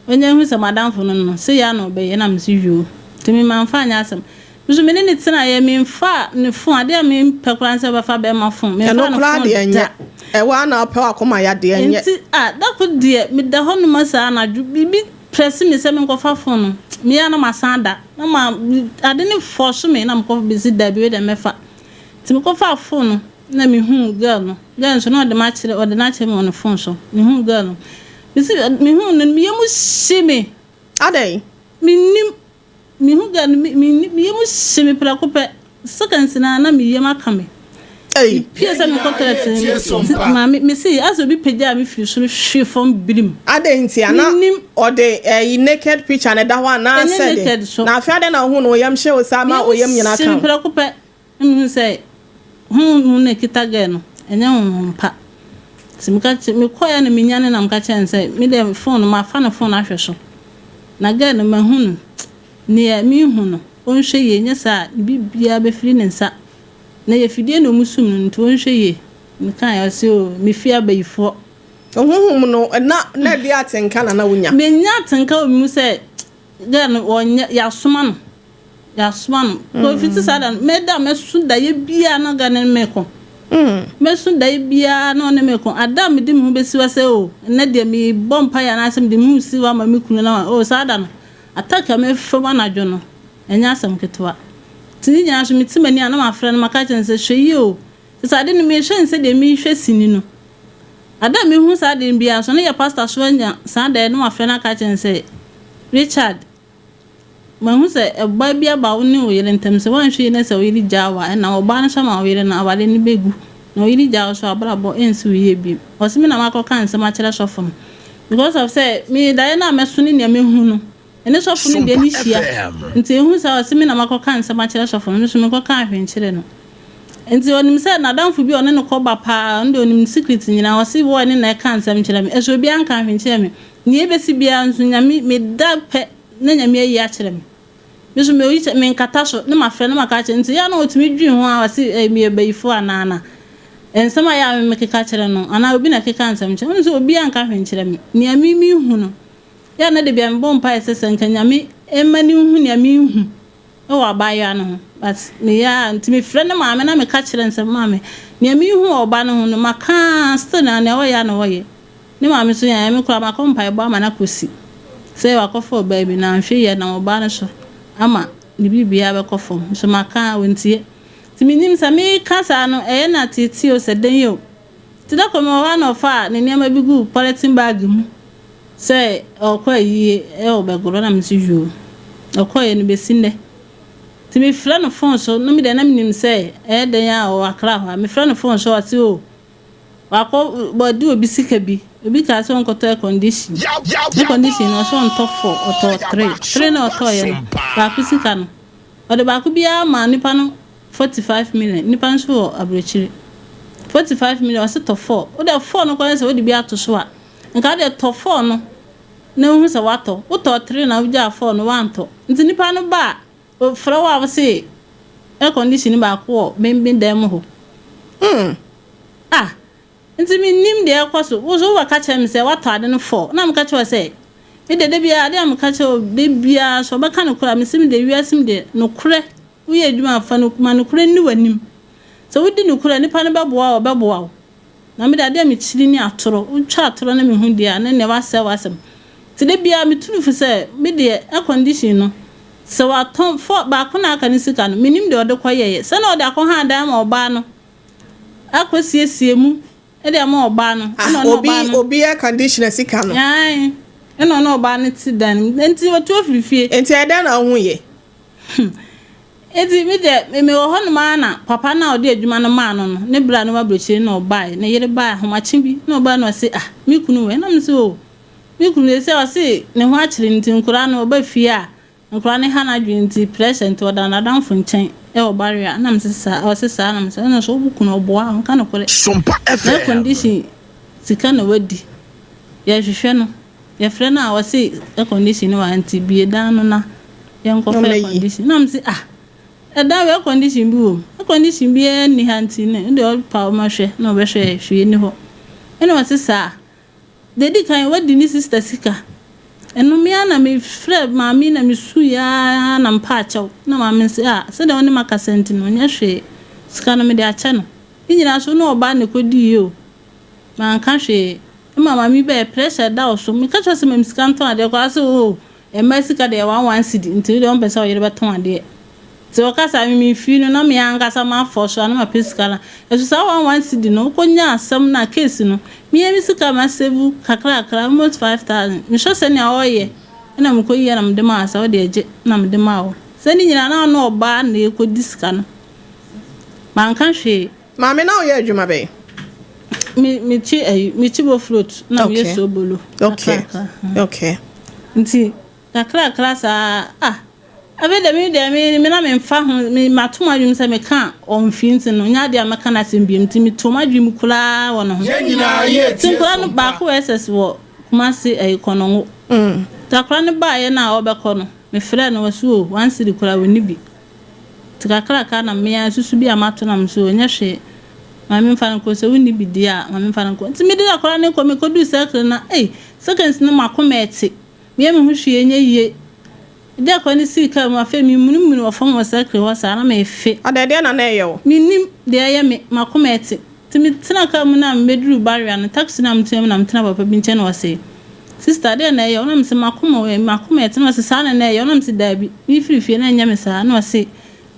Ɔnya hu sɛ m'adamfo no no, sei ara na ɔbɛyɛ na mese yoo. Nti me mamfa anyɛ asɛm. Me nso me ne no tenaeɛ, memfaa ne phone, adeɛ a mempɛ koraa ne sɛ wobɛfa bɛrima phone, Ɛno memfaa ne koraa phone deɛ ɛnyɛ. da. Ɛwɔ ara na wopɛ w'akoma yadeɛ ɛnyɛ. Nti ah, da koro deɛ meda hɔnom saa anadwo, biribi prɛse me sɛ menkɔfa phone no, meyɛ a na masan ada, na ma ade no force me na mekɔ mese dabi wei deɛ mɛfa. Nti mekɔfaa phone no na mehuu girl no, girl nso na ɔde m'akyerɛ, ɔde no akyerɛ me wɔ ne phone so, mehuu girl no. Mese mehuu no no me yam hye me. Adɛn? Mennim. Mehu girl no me me me yam hye me prɛko pɛ. Seconds no ara na me yam aka me. Ei. Mepue sɛ mekɔ toilet no maame mese asɛ obi pagyaa me firi soro hwee fam birim. Adɛn nti a? Na Mennim. ɔde ɛyi naked picture na ɛda hɔ anaa Ɛnyɛ sɛ naked deɛ? so. Na afei adɛn na wohuu no wo yam hye wo saa Me ma yam wo yam nyinaa hye ka me wo? prɛko pɛ. Na mehuu sɛ honhom na ɛkita girl no, ɛnyɛ honhom pa. Nti meka kyerɛ, mekɔeɛ na menyane na meka kyerɛɛ no sɛ, me deɛ phone no mafa ne phone ahwɛ so. Na girl no mahu no, neɛ mehu no, ɔnhwɛ yie, nyɛ saa a ne biribiara bɛfiri ne nsa. Na ɛyɛ fidie na wɔsum no nti ɔnhwɛ yie. Mekaeɛ ɔse oo, me fie abayifoɔ. Honhom no, na na ɛdeɛ atenka na na wonya? Menya atenka wɔ me mu sɛ girl no ɔnyɛ, yɛasoma no. Yɛasoma no. Mm. Fiti saa da no, mɛda mɛso daeɛ biara na ɔga ne me ko. Mm. Mɛso daeɛ biara na ɔne me ko. Ada a mede me ho bɛsi hɔ sɛ o, ɛnɛ deɛ mebɔ mpaeɛ anaasɛ mede me ho si hɔ ama me kunu na o saa da no, attack a mɛfa mu anadwo no, ɛnyɛ asɛm ketewa. Nti ne nyinaa so mete m'ani a na mafrɛ no maka kyerɛ no sɛ hwɛ yie o. Sɛ saa ade no mehwɛ no sɛdeɛ mehwɛ sini no. Ada a mehu saa ade no biara so no yɛ pastor so anya saa daeɛ no mafrɛ no aka kyerɛ no sɛ Richard, Mahu sɛ ɔbaa bi aba wo ne wo yere ntam, sɛ woanhwɛ yie na sɛ wo yere gyaa wo a, ɛnna ɔbaa no nso ama wo yere no, awareɛ no bɛgu. Na wo yere gyaa wo nso a, w'abrabɔ rensi wo yie bio. Ɔse me na makɔka nsɛm akyerɛ sɔfo no. Because of sɛ me daeɛ no a mɛso ne nea mɛhu no, ɛne sɔfo no deɛ no hyia. Nti ɛhu saa ɔse me na makɔka nsɛm akyerɛ sɔfo no, me nso menkɔkaa hwee nkyerɛɛ no. Nti ɔnim sɛ n'adamfo bi a ɔne no kɔba paa, ɔno deɛ ɔnim ne secret nyinaa, ɔse boy no na ɛka nsɛm kyerɛ me. Ɛso obiara nkaa hwee nkyerɛɛ me. Nea ebesi biara nso, Nyame, meda pɛ na Nyame ayi akyerɛ me. Me nso meyi kyerɛ, menkata so, na mafrɛ na maka akyerɛ no. Nti ɛyɛ a na ɔtumi dwen ho ara, ɔse eh, meyɛ bayifoɔ anaa na nsɛm a ɛyɛ a me mekeka kyerɛ no, anaa obi na ɛkeka nsɛm kyerɛ no. Ɔno nso obiara nka hwee nkyerɛ me. Nea me mehu no, ɛyɛ a na da biara mebɔ mpaeɛ sɛ sɛ nka Nyame mma no nhu nea mehu wɔ abaayewa no ho. But meyɛ a, nti mefrɛ ne maame na meka kyerɛ no sɛ, maame, nea mehu wɔ ɔba no ho no, maka ara, still na nea ɔyɛ ara na ɔyɛ. Ne maame nso nyaeɛ, me koraa makɔ mpaebɔ ama no akɔsi sɛ wakɔfa ɔbaa bi na anhwɛ yie a nam ɔbaa no so ama ne biribiara bɛkɔ fam. Nso maka a ɔntie. Nti mennim sɛ meka saa no ɛyɛ no ateetee o sɛ dɛn o. Nti da koro mewɔ hɔ a na ɔfaa ne nneɛma bi guu polythene bag mu sɛ ɔrekɔ ayie wɔ Bɛgorɔ na mese yoo. Ɔkɔeɛ no bɛsi nnɛ. Nti mefrɛ no phone so na medeɛ na menim sɛ ɛyɛ dɛn a ɔwɔ Accra hɔ a mefrɛ no phone so a ɔse oo Wakɔ wadi obi sika bi. Obi kaa sɛ ɔnkɔtɔ air condition. Air condition no ɔsɛ ɔntɔ four, ɔtɔɔ three. Three na ɔtɔɔeɛ no, baako sika no, ɔde baako biara maa nipa no 45 million. Nipa no nso wɔ aburokyire. 45 million ɔse tɔ four. Wo deɛ four no koraa sɛ wode bi ato so a, nka wo deɛ tɔ four no na wohu sɛ woatɔ. Wotɔɔ three na wogyaa four no woantɔ. Nti nipa no ba a, ɔfrɛ wo a wose air condition no baako wɔ me me dan mu hɔ. Mm. Ah, nti mennim deɛ ɛrekɔ so. Wo nso wobɛka kyerɛ me sɛ woatɔ ade no four. Na meka kyerɛ wo sɛ, me deɛ da biara adeɛ a meka kyerɛ wo da biara sɛ ɔbɛka nokorɛ a, mese me deɛ wiase mu deɛ nokorɛ Woyɛ adwuma a, fa no, ma nokorɛ nni w'anim. Sɛ wodi nokorɛ a, nnipa no bɛboa wo a, wɔbɛboa wo. Na me deɛ, adeɛ a mekyiri ne atorɔ. Wotwa atorɔ na mehu deɛ a, na ɛnneɛ woasɛe w'asɛm. Nti da biara metu no fo sɛ, me deɛ, air condition no, sɛ watɔn, fɔ, baako na aka ne sika no, mennim deɛ ɔde kɔyɛeɛ. Sɛ na ɔde akɔha dan ama ɔbaa no, akɔsiesie mu de ama ɔbaa no, Ah, ɛna ɔne obi, ɔbaa no. obi air conditioner sika no. Ae, ɛna ɔne ɔbaa no te dan no mu. Nti ɔtu afiri fie. Nti ɛdɛn na wohuiɛ? Hmm. Enti me deɛ, me mewɔ hɔnom ara na papa no a ɔde adwuma no maa no no, ne bra no wɔ aburokyire na ɔbaeɛ. Ne yere baeɛ ahomakye bi na ɔbaeɛ na ɔse, ah, me kunu wɔ he? Na mese, oh, me kunu deɛ sɛ ɔse ne ho akyere no nti nkwadaa no ɔba fie a, nkwadaa no ha n'adwene nti pressure nti ɔda n'adamfo nkyɛn wɔ barrier. Na mese saa, ɔse saa na mese, ɛna so wo kunu ɔboa, ɔnka nokorɛ. Sompa Na FM. condition sika na wadi, yɛhwehwɛ no. Yɛfrɛ no a ɔse air condition no wɔ ha nti bue dan no na yɛnkɔfa air condition. Na mese ah ɛdan wei air condition bi wɔ mu? Air condition biara nni ha nti ne deɛ ɔpa ɔmɛhwɛ na ɔbɛhwɛ hwee nni hɔ. Ɛna ɔse saa. Deɛ ɛdi kan wadi ne sister sika. Ɛno me ara na mefrɛ maame yi na mesuiɛ ara na mepaa kyɛw. Na maame no se ah sɛdeɛ wo ne makasa nti no ɔnyɛ hwee sika no mede akyɛ no. Ne nyinaa so wo ne ɔbaa na ɛkɔdiiɛ o. Manka hwee. Ɛma maame yi bɛyɛ pressure da wo so. Meka kyerɛ wo sɛ ma me sika ntɔn adeɛ koraa ɔse oo mmaa sika deɛ one one cedi nti wodeɛ wompɛ sɛ wo yere bɛtɔn adeɛ. Nti ɔka saa me mefii no na me ankasa mafɔ so a na mapɛ sika no. Ɛso saa one one cedi no wokɔ nya asɛm no a case no me ara me sika a ma save kakrakra almost 5000 mehwɛ sɛnea ɔyɛ ɛna mekɔ yi na mede maa wo sɛ wodeɛ gye na mede maa wo. Sɛ ne nyinaa na ɔne ɔbaa na ɛkɔdi sika no. Manka hwee. Maame na woyɛ adwuma bɛn? Me me kyi ayi me kyi bɔ float na me yɛ sobolo. Okay. Okay. Nti kakrakra saa ah afei de me deɛ me me na me nfa ho me mato m'adwene sɛ me ka ɔnfi nti no nyɛ adeɛ a mɛka n'asɛm biom nti me to m'adwene mu koraa wɔ ne ho. Yɛn nyinaa yɛ Nti nkwadaa no tie baako wɔ SS wɔ Kumasi ayi Kɔnɔngo. Nti akwadaa no baeɛ no a ɔbɛkɔ no me frɛɛ no ɔse o one cedi koraa ɔnni bi. Nti kakraka na me ara susu bi a mato na mese ɔnyɛ hwee ma memfa no nkɔ sɛ wonni bi deɛ a ma memfa no nkɔ. Nti mede akwadaa no kɔ mekɔduu circle no na ei seconds no m'akoma ɛte meyɛ me ho hwee ɛnyɛ yie. Mede akwadaa no sii kaa mu afei memunumunu wɔ fam wɔ circle hɔ saa na mefe. Ɔdɛ deɛ na na ɛyɛ wo? Mennim deɛ ɛyɛ me, m'akoma ɛte. Nti metena kaa mu no a mebɛduruu barrier no, taxi no a metena mu na metena papa bi nkyɛn na ɔse, Sister, deɛn na ɛyɛ wo? Na mese, M'akoma o, m'akoma ɛte. Na ɔse, Saa na na ɛyɛ wo? Na mese, Daabi, merefiri fie na ɛnyɛ me saa. Na ɔse,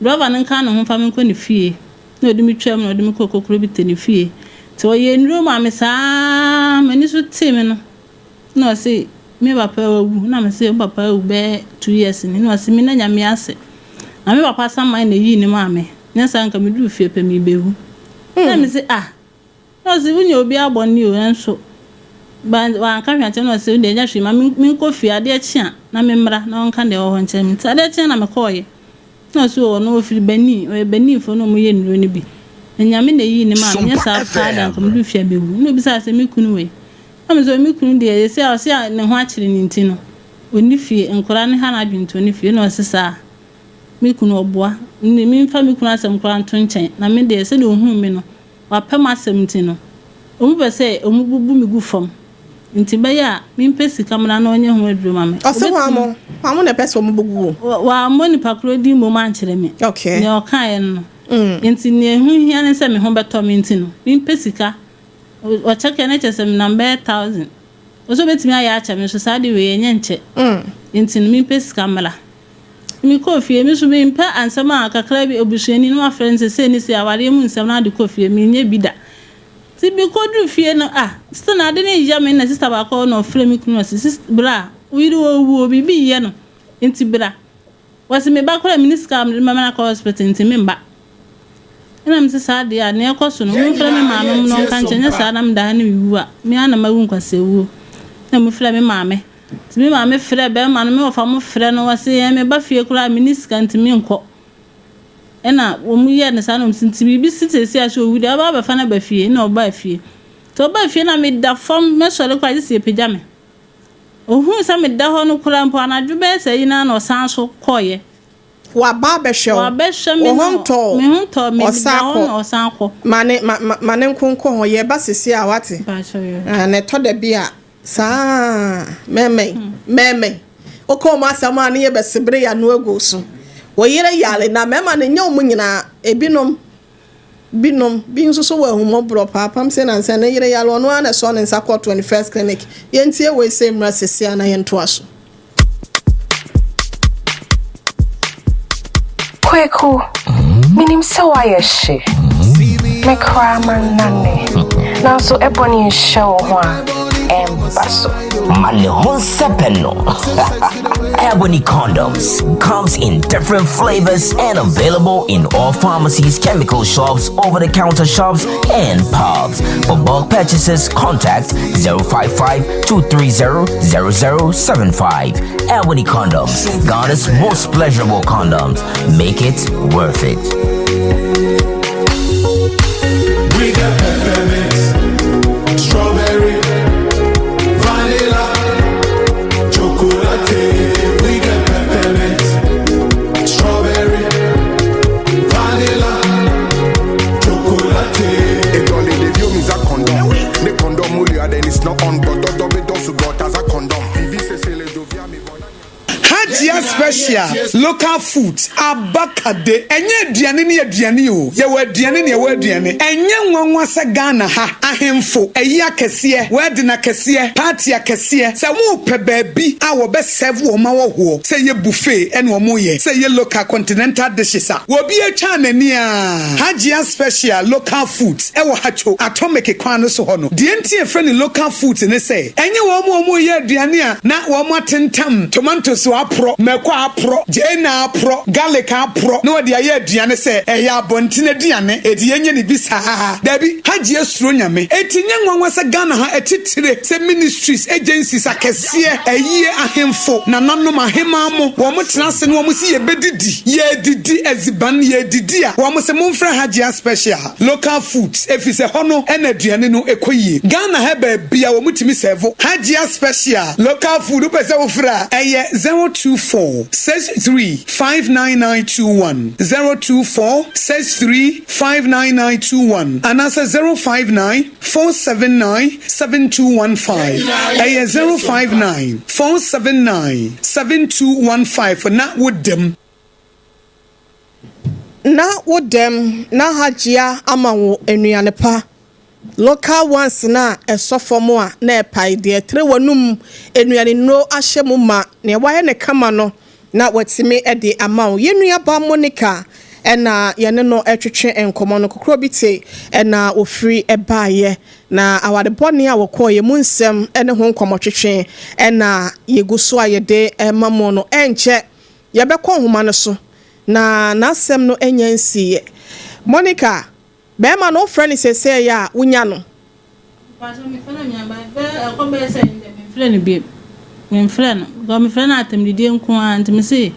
Driver no nka ne ho mfa me nkɔ ne fie. Na ɔde me twaa mu na ɔde me kɔɔ Kokrobite ne fie. Nti ɔyɛɛ nnuro maa me saa ara, m'ani so tee me no, na ɔse, Me papa wawu. Na mese, Wo papa awu bɛyɛ 2 years ni. Na ɔse, Menna Nyame ase. Na me papa saman na ɛyii no maa me. Nyɛ saa nka meduru fie pɛ merebɛwu. Na mese, Ah! Na ɔse, Wonyɛ obiara bɔne o, nanso ba wanka hwee ankyerɛ me. Na ɔse, Wodeɛ ɛnyɛ hwee, ma menkɔ fie, adeɛ kye a na memmra na ɔnka deɛ ɛwɔ hɔ nkyerɛ me. Nti adeɛ kyeeɛ na mekɔeɛ. Na ɔse, O ɔno ɔfiri Benin, ɔyɛ Beninfoɔ na wɔyɛ nnuro no bi. Na Nyame na ɛyii no maa me, nyɛ saa paa deɛ anka meduru fie a mɛwu. Na ɔbisaa sɛ, Me kunu wei? Na mese, O me kunu deɛ, seesei a ɔse ne ho akyere no nti no, ɔnni fie, nkwadaa no ha n'adwene nti ɔnni fie. Na ɔse, Saa? Me kunu, ɔboa. Me memfa me kunu asɛm koraa nto nkyɛn, na me deɛ, sɛdeɛ ɔhuu me no, wapɛ m'asɛm nti no, wɔpɛ sɛ wɔbubu me gu fam. Nti ɛbɛyɛ a mempɛ sika mmra na ɔnyɛ ho aduro ma me. Ɔse hwan mo? Hwan mo na ɛpɛ sɛ wɔbubu wo? Wammɔ nipa korɔ din mmom ankyerɛ me. Okay. Nea ɔkaeɛ no no. Nti nea ɛho hia ne sɛ me ho bɛtɔ me nti no, mempɛ sika. Ɔkyɛkeɛ no kyerɛ sɛ menam bɛyɛ thousand. Ɔse ɔbɛtumi ayɛ akyɛ me nso saa de wei ɛnyɛ nkyɛ. Nti no mempɛ sika mmra. Mekɔɔ fie, me nso mempɛ ansɛm a kakra bi obusuani no afrɛ no sɛ sei ne sei, awareɛ mu nsɛm na ade kɔ fie, menyɛ bi da. Nti mekɔduru fie no, ah, still na ade no reyɛ me na sister baako na ɔfrɛ me kunu ɔse, sis, bra, wo yere ɔrewu o, biribi reyɛ no, nti bra. Wɔse me ba koraa menni sika a mede bɛma no akɔ hospital nti memba. Ɛna mese saa deɛ a, nea ɛkɔ so no, momfrɛ me maame mo na ɔnka nkyerɛ, nyɛ saa na meda ha na mewu a, me ara na mawu nkwasiawuo. Ɛna mofrɛɛ me maame. Nti me maame frɛɛ bɛrima no, me wɔfa mo frɛ no, ɔse ɛɛ meba fie koraa a menni sika nti menkɔ. Ɛna wɔn yɛɛ no saa na wɔn se nti biribi si seesei a sɛ owu deɛ ɔbɛba abɛfa no aba fie ɛna ɔbaa fie. Nti ɔbaa fie na meda fam mɛsɔre koraa gye sɛ yɛpagya me. Ohuu sɛ meda hɔ no koraa mpo anadwo bɛyɛ sɛ ayi no ara na ɔsan so kɔeɛ. Waba abɛhwɛ wo. Wabɛhwɛ me Wo ho na ntɔ wo. me ho ntɔ me meda Ɔsan hɔ kɔ. na ɔsan kɔ. Ma ne ma ma ma ne nko nkɔ hɔ. Yɛreba seesei a wate. Mpakyɛw yoo. Ah, na ɛtɔ da bi a saa mɛmɛn mɛmɛn. Woka wɔn asɛm a ne yɛbɛsebere yɛn ano agu wo so. Wo yere yare na mmarima no nyɛ wɔn nyinaa ebinom Binom, bi nso so wɔ ahummɔborɔ paa, apam sei nansa ne yere yare, ɔno ara na ɛsɔɔ ne nsa kɔɔ 21st Clinic. Yɛntie wei sei mmra seesei ara na yɛntoa so. Kweku, menim sɛ woayɛ hye. Me koraa mannane. Nanso ɛbɔne nhyɛ wo ho a, ɛmba so. Ma ne ho nsɛpɛ no. Ebony condoms comes in different flavors and available in all pharmacies, chemical shops, over-the-counter shops, and pubs. For bulk purchases, contact 055 230 0075. Ebony condoms, Ghana's most pleasurable condoms. Make it worth it. We got peppermint, strawberry, vanilla, chocolate. We got peppermint, strawberry, vanilla, chocolate. Edɔle ɖeviwo mi za condom. Ne condom wolia then it's not on gbɔdɔdɔ be dɔ sugbɔ ta za condom. Vivi sese le dovia mi vɔ na Hajia special local food abakade ɛnyɛ aduane ne aduane o yɛwɔ aduane ne yɛwɔ aduane ɛnyɛ nwanwa sɛ Ghana ha ahemfo ayi akɛseɛ wedding akɛseɛ party akɛseɛ sɛ mopɛ baabi a wɔbɛ serve wɔn awɔhoɔ sɛ ɛyɛ buffet ɛna wɔn yɛ sɛ ɛyɛ local continental dishes a wɔbi atwa n'ani a Hajia special local food ɛwɔ Hatcho atomic kwan no so hɔ no deɛ nti yɛfrɛ no local food ne sɛ ɛnyɛ wɔn a wɔyɛ aduane a na wɔn atentam tomatoes aporɔ, mako aporɔ, gyeene aporɔ, garlic aporɔ na wɔde ayɛ aduane sɛ ɛyɛ abɔnten aduane enti yɛnyɛ no bi saa. Dabi, Hajia suro Nyame. Enti nyɛ nwanwa sɛ Ghana ha atitire sɛ ministries, agencies akɛseɛ, ayie, ahemfo, nananom, ahemaa mo, wɔn tena ase na wɔn se yɛbɛdidi, yɛredidi adziban, yɛredidi a, wɔn se momfrɛ Hajia special. Local foods efisɛ hɔ no na aduane no kɔ yie. Ghana ha baabia wɔn tumi sɛvo Hajia special local food wopɛ sɛ wofrɛ a ɛyɛ 024 63 59921, 024 63 59921 anaasɛ 059 479 7215. Ɛyɛ 059 479 7215 na wodam. Na wo dɛm na Hajia ama wo nnuane pa, local ones no a ɛsɔ fam a na ɛpae deɛ ɛtrɛ w'anum, nnuane nnuro ahyɛ mu ma, nea wayɛ no kama no na watumi de ama wo. Yɛn nuabaa Monica na yɛne no retwetwe nkɔmmɔ no, kokorɔ bi te na ɔfiri baeɛ, na aware bɔne a wɔkɔeɛ mu nsɛm ne ho nkɔmmɔtwetwe na yɛgu so a yɛde rema mo no. Ɛnkyɛ Yɛbɛkɔ nhoma no so, na n'asɛm no nnya nsiiɛ. Monica, barima no wofrɛ no seesei a, wonya no? Mpakyɛw mefrɛ no menya but bɛyɛ ɛkɔ bɛyɛ sɛ ndɛ memfrɛ no biom memfrɛ no because mefrɛ no atɛmdidie nko ara nti mese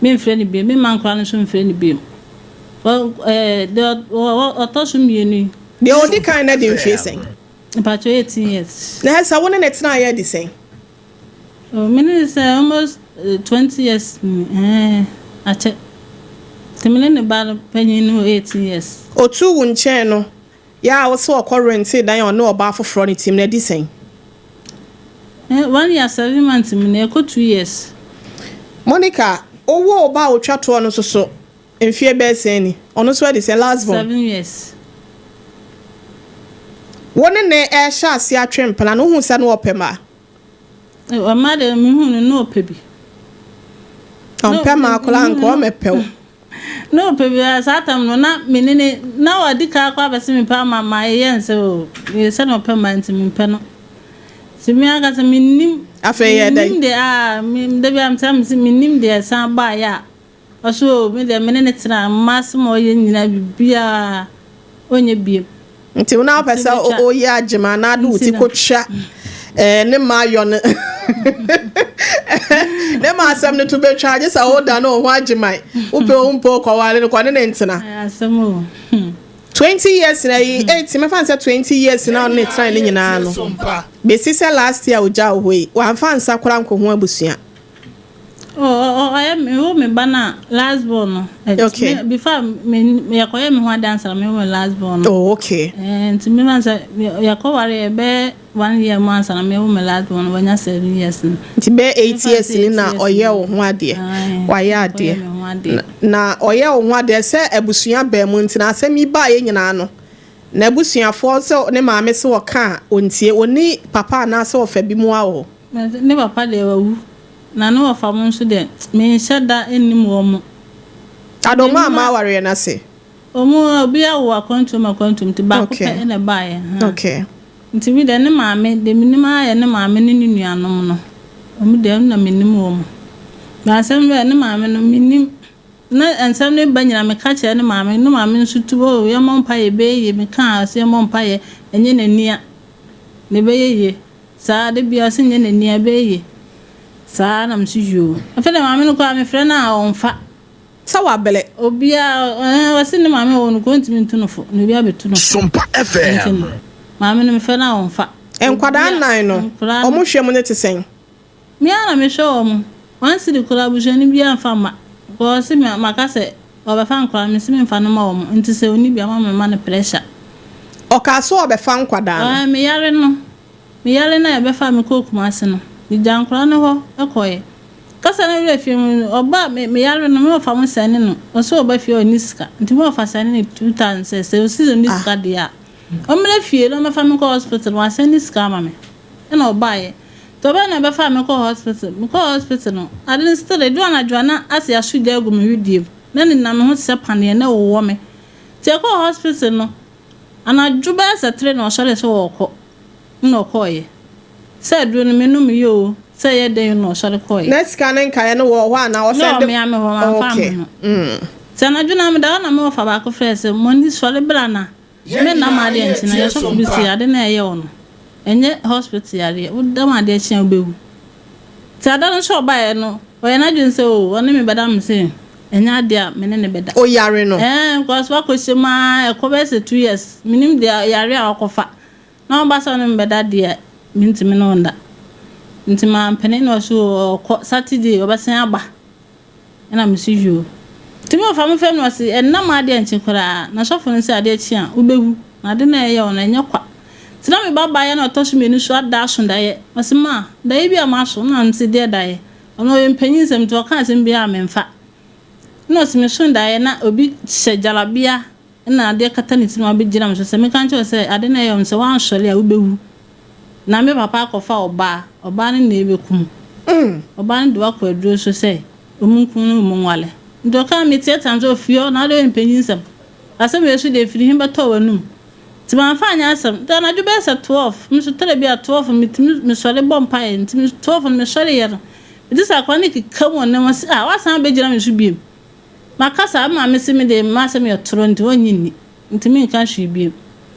memfrɛ no biom memma nkora no nso mfrɛ no biom because ɛɛ deɛ ɔtɔ so mmienu yi. Deɛ ɔdi kan no adi mfie sɛn? Mpakyɛw 18 years. Na ɛsɛ wo ne no tenaeɛ adi sɛn? Oh me ne no sɛ almost 20 years ni ɛɛ akyɛ nti me ne ne ba no panyin no 18 years. Otuu wo nkyɛn no yɛ a wo se ɔkɔ rentee dan a ɔne ɔbaa foforɔ no tim no adi sɛn? Eh one year 7 months mu no ɛkɔ 2 years. Monica, wo woo ba a otwa toɔ no nso so mfeɛ bɛyɛ sɛn ni? Ɔno nso adi sɛn? Last born. 7 years. Wo ne no rehyɛ aseɛ atwe mpena no wohuu sɛ na ɔpɛ mmaa? Ɔma deɛ mehu no na ɔpɛ bi. Ɔmpɛ mmaa koraa nka ɔmɛpɛ wo. Na ɔpɛ bi saa tam no na me ne ne na wadi ka akɔ abɛse mepɛ ama ma yɛ nsɛ o sɛ na ɔpɛ mmaa nti mempɛ no. Nti me ankasa mennim. Afei yɛ dɛn? Mennim deɛ a me da bi a mesɛ mese mennim deɛ ɛsan baeɛ a Ɔse oo me deɛ me ne no tena mma asem a ɔyɛ nyinaa biribiaa ɔnyɛ biem. Nti wo na wopɛ sɛ woyɛ agyema anaa de wo ti kɔtwa ne mmaayɔ no ne Ne ma asɛm no to bɛtwa agye sɛ woda ne wo ho agye man. Wopɛ wo mpɛ kɔware no kɔ ne ne ntena. Asɛm o. 20 years na yi eight mɛfa sɛ 20 years na ɔne ne tena ne nyinaa no. Besi sɛ last year ogya wo hɔ yi, wamfa nsa koraa nkɔ ho abusua. Oh, ɔyɛ me wo me ba na last born no. Okay. Me, before me yɛkɔyɛ me ho adansa na me wo me last born no. Oh, okay. Nti me ma sɛ yɛkɔware yɛ bɛyɛ 1 year mu ansa na me wo me last born no wanya 7 years no. Nti bɛyɛ 8 years ni na ɔyɛ wo ho adeɛ. Wayɛ adeɛ. Na ɔyɛ wo ho adeɛ sɛ abusua baa mu nti na asɛm yi baa yɛ nyinaa no. Na abusuafoɔ sɛ ne maame sɛ ɔka a ɔntie, ɔni papa anaasɛ ɔfa bi mu awɔ. Ne papa deɛ wawu. Na ne wɔfa mo nso deɛ, menhyɛ da nnim wɔn. Ade ɔmo amma awareɛ no ase? Ɔmo, obi awo akwantuom akwantuom nti baako pɛ na ɛbaeɛ. Okay. Nti me deɛ ne maame, deɛ menim ara yɛ ne maame ne ne nuanom no. Ɔmo deɛ ɛno na menim wɔn. Na asɛm bɛɛ ne maame no mennim. Na nsɛm no ba nyinaa meka kyerɛ ne maame, ne maame nso tu oh yɛmmɔ mpaeɛ ɛbɛyɛ yie, meka a ɔse yɛmmɔ mpaeɛ ɛnyɛ n'ania na ɛbɛyɛ yie. Saa, da biara ɔse nyɛ n'ani a ɛbɛyɛ yie. Saa na mese yoo. Afei deɛ maame no koraa mefrɛ no a ɔmfa. Sɛ wabrɛ. Obiara, ɛɛ ɔse ne maame wɔ no koraa ɔntumi ntu no fo na obiara bɛtu no fo. Sompa FM. Nti no, maame no mefrɛ no a ɔmfa. Nkwadaa nnan no, wɔn hwɛ mu no te sɛn? Me ara na mehwɛ wɔn. One cedi koraa abusuani biara mfa mma. Because ɔse me maka sɛ ɔbɛfa nkwadaa no mese memfa no mma wɔn nti sɛ ɔnni bi a mma memma no pressure. Ɔkaa sɛ ɔbɛfa nkwadaa no? Ɛɛ me yare no, me yare no a yɛbɛfaa me kɔɔ Kumasi no, megyaa nkwadaa no hɔ kɔeɛ. Kasa no werɛ fii mu no, ɔba me me yare no me wɔfa mo sɛne no, ɔse ɔba fie a ɔnni sika nti me wɔfa sɛne no 2000 sɛ sɛ ɔse ɔnni sika deɛ a ɔmmra fie na ɔmmɛfa me nkɔ hospital na wasɛne sika ama me. Ɛna ɔbaeɛ. Nti ɔbaeɛ na ɔbɛfaa me kɔɔ hospital. Mekɔɔ hospital no, ade no still ɛduru anadwo a na ase aso gya agu me wedeɛ mu. Na nenam me ho te sɛ paneɛ na ɛwowɔ me. Nti yɛkɔɔ hospital no, anadwo bɛyɛ sɛ tre na ɔsɔree sɛ ɔɔkɔ. Ɛna ɔkɔeɛ. Sɛ aduro no menomyɛ oo, sɛ ɛyɛ dɛn oo na ɔsɔre kɔeɛ. Na sika no nkaeɛ no wɔ hɔ anaa ɔsɛnde? Na ɔmea me hɔ, mamfa Okay. amma no. Nti anadwo no a meda hɔ na me wɔfa baako frɛɛ sɛ, Moni sɔre bra na Me nna ma adeɛ nkye na yɛ sɔfo bi se ade no a ɛyɛ wo no ɛnyɛ hospital yareɛ wo da ma adeɛ kye a wobɛwu nti ada no nso ɔbaeɛ no ɔyɛ n'adwene sɛ oo ɔne me bɛda me se ɛnyɛ adeɛ a me ne no bɛda. Oyare no. Ɛɛ because wakɔ hyɛ mu ara ɛkɔ bɛyɛ sɛ 2 years menim deɛ yareɛ a wakɔfa na ɔba sɛ ɔne me bɛda deɛ mentumi ne wo nda nti mampene na ɔse oo ɔkɔ Saturday ɔbɛsan aba. Ɛna mese yoo. Nti me wɔfa me frɛ me ɔse ɛnna ma adeɛ nkye koraa na sɔfo no se adeɛ kye a wobɛwu na ade no a ɛyɛ wo no ɛnyɛ kwa. Nti na me ba baeɛ na ɔtɔ so mienu so ada aso daeɛ ɔse ma daeɛ bi a maso na mese deɛ daeɛ ɔno ɔyɛ mpanyin nsɛm nti ɔka asɛm biara a memfa na ɔse meso daeɛ na obi hyɛ jalabia na adeɛ kata ne ti na wabɛgyina me so sɛ menka nkyerɛ wo sɛ ade no a ɛyɛ wo no sɛ woansɔre a wobɛwu na me papa akɔfa ɔbaa, ɔbaa no na ɛbɛku wo. Ɔbaa no de wo akɔ aduro so sɛ ɔmu nku no ɔmu nwale. Nti ɔkaa meteatea no sɛ ɔfie hɔ na wode woyɛ mpanyin nsɛm. Asɛm wei so deɛ ɛfiri he bɛtɔɔ w'anum. Nti mamfa anyɛ asɛm. Nti anadwo bɛyɛ sɛ 12, me nso tɛrɛ bi a 12 no metumi mesɔre bɔ mpaeɛ. Nti me 12 no mesɔreeɛ no, mete sɛ akwadaa no keka mu wɔ ne ho sɛ ah woasan abɛgyina me so biom. Maka saa, me maame se me de m'asɛm yɛ toro nti ɔnnye nni, nti menka hwee bio.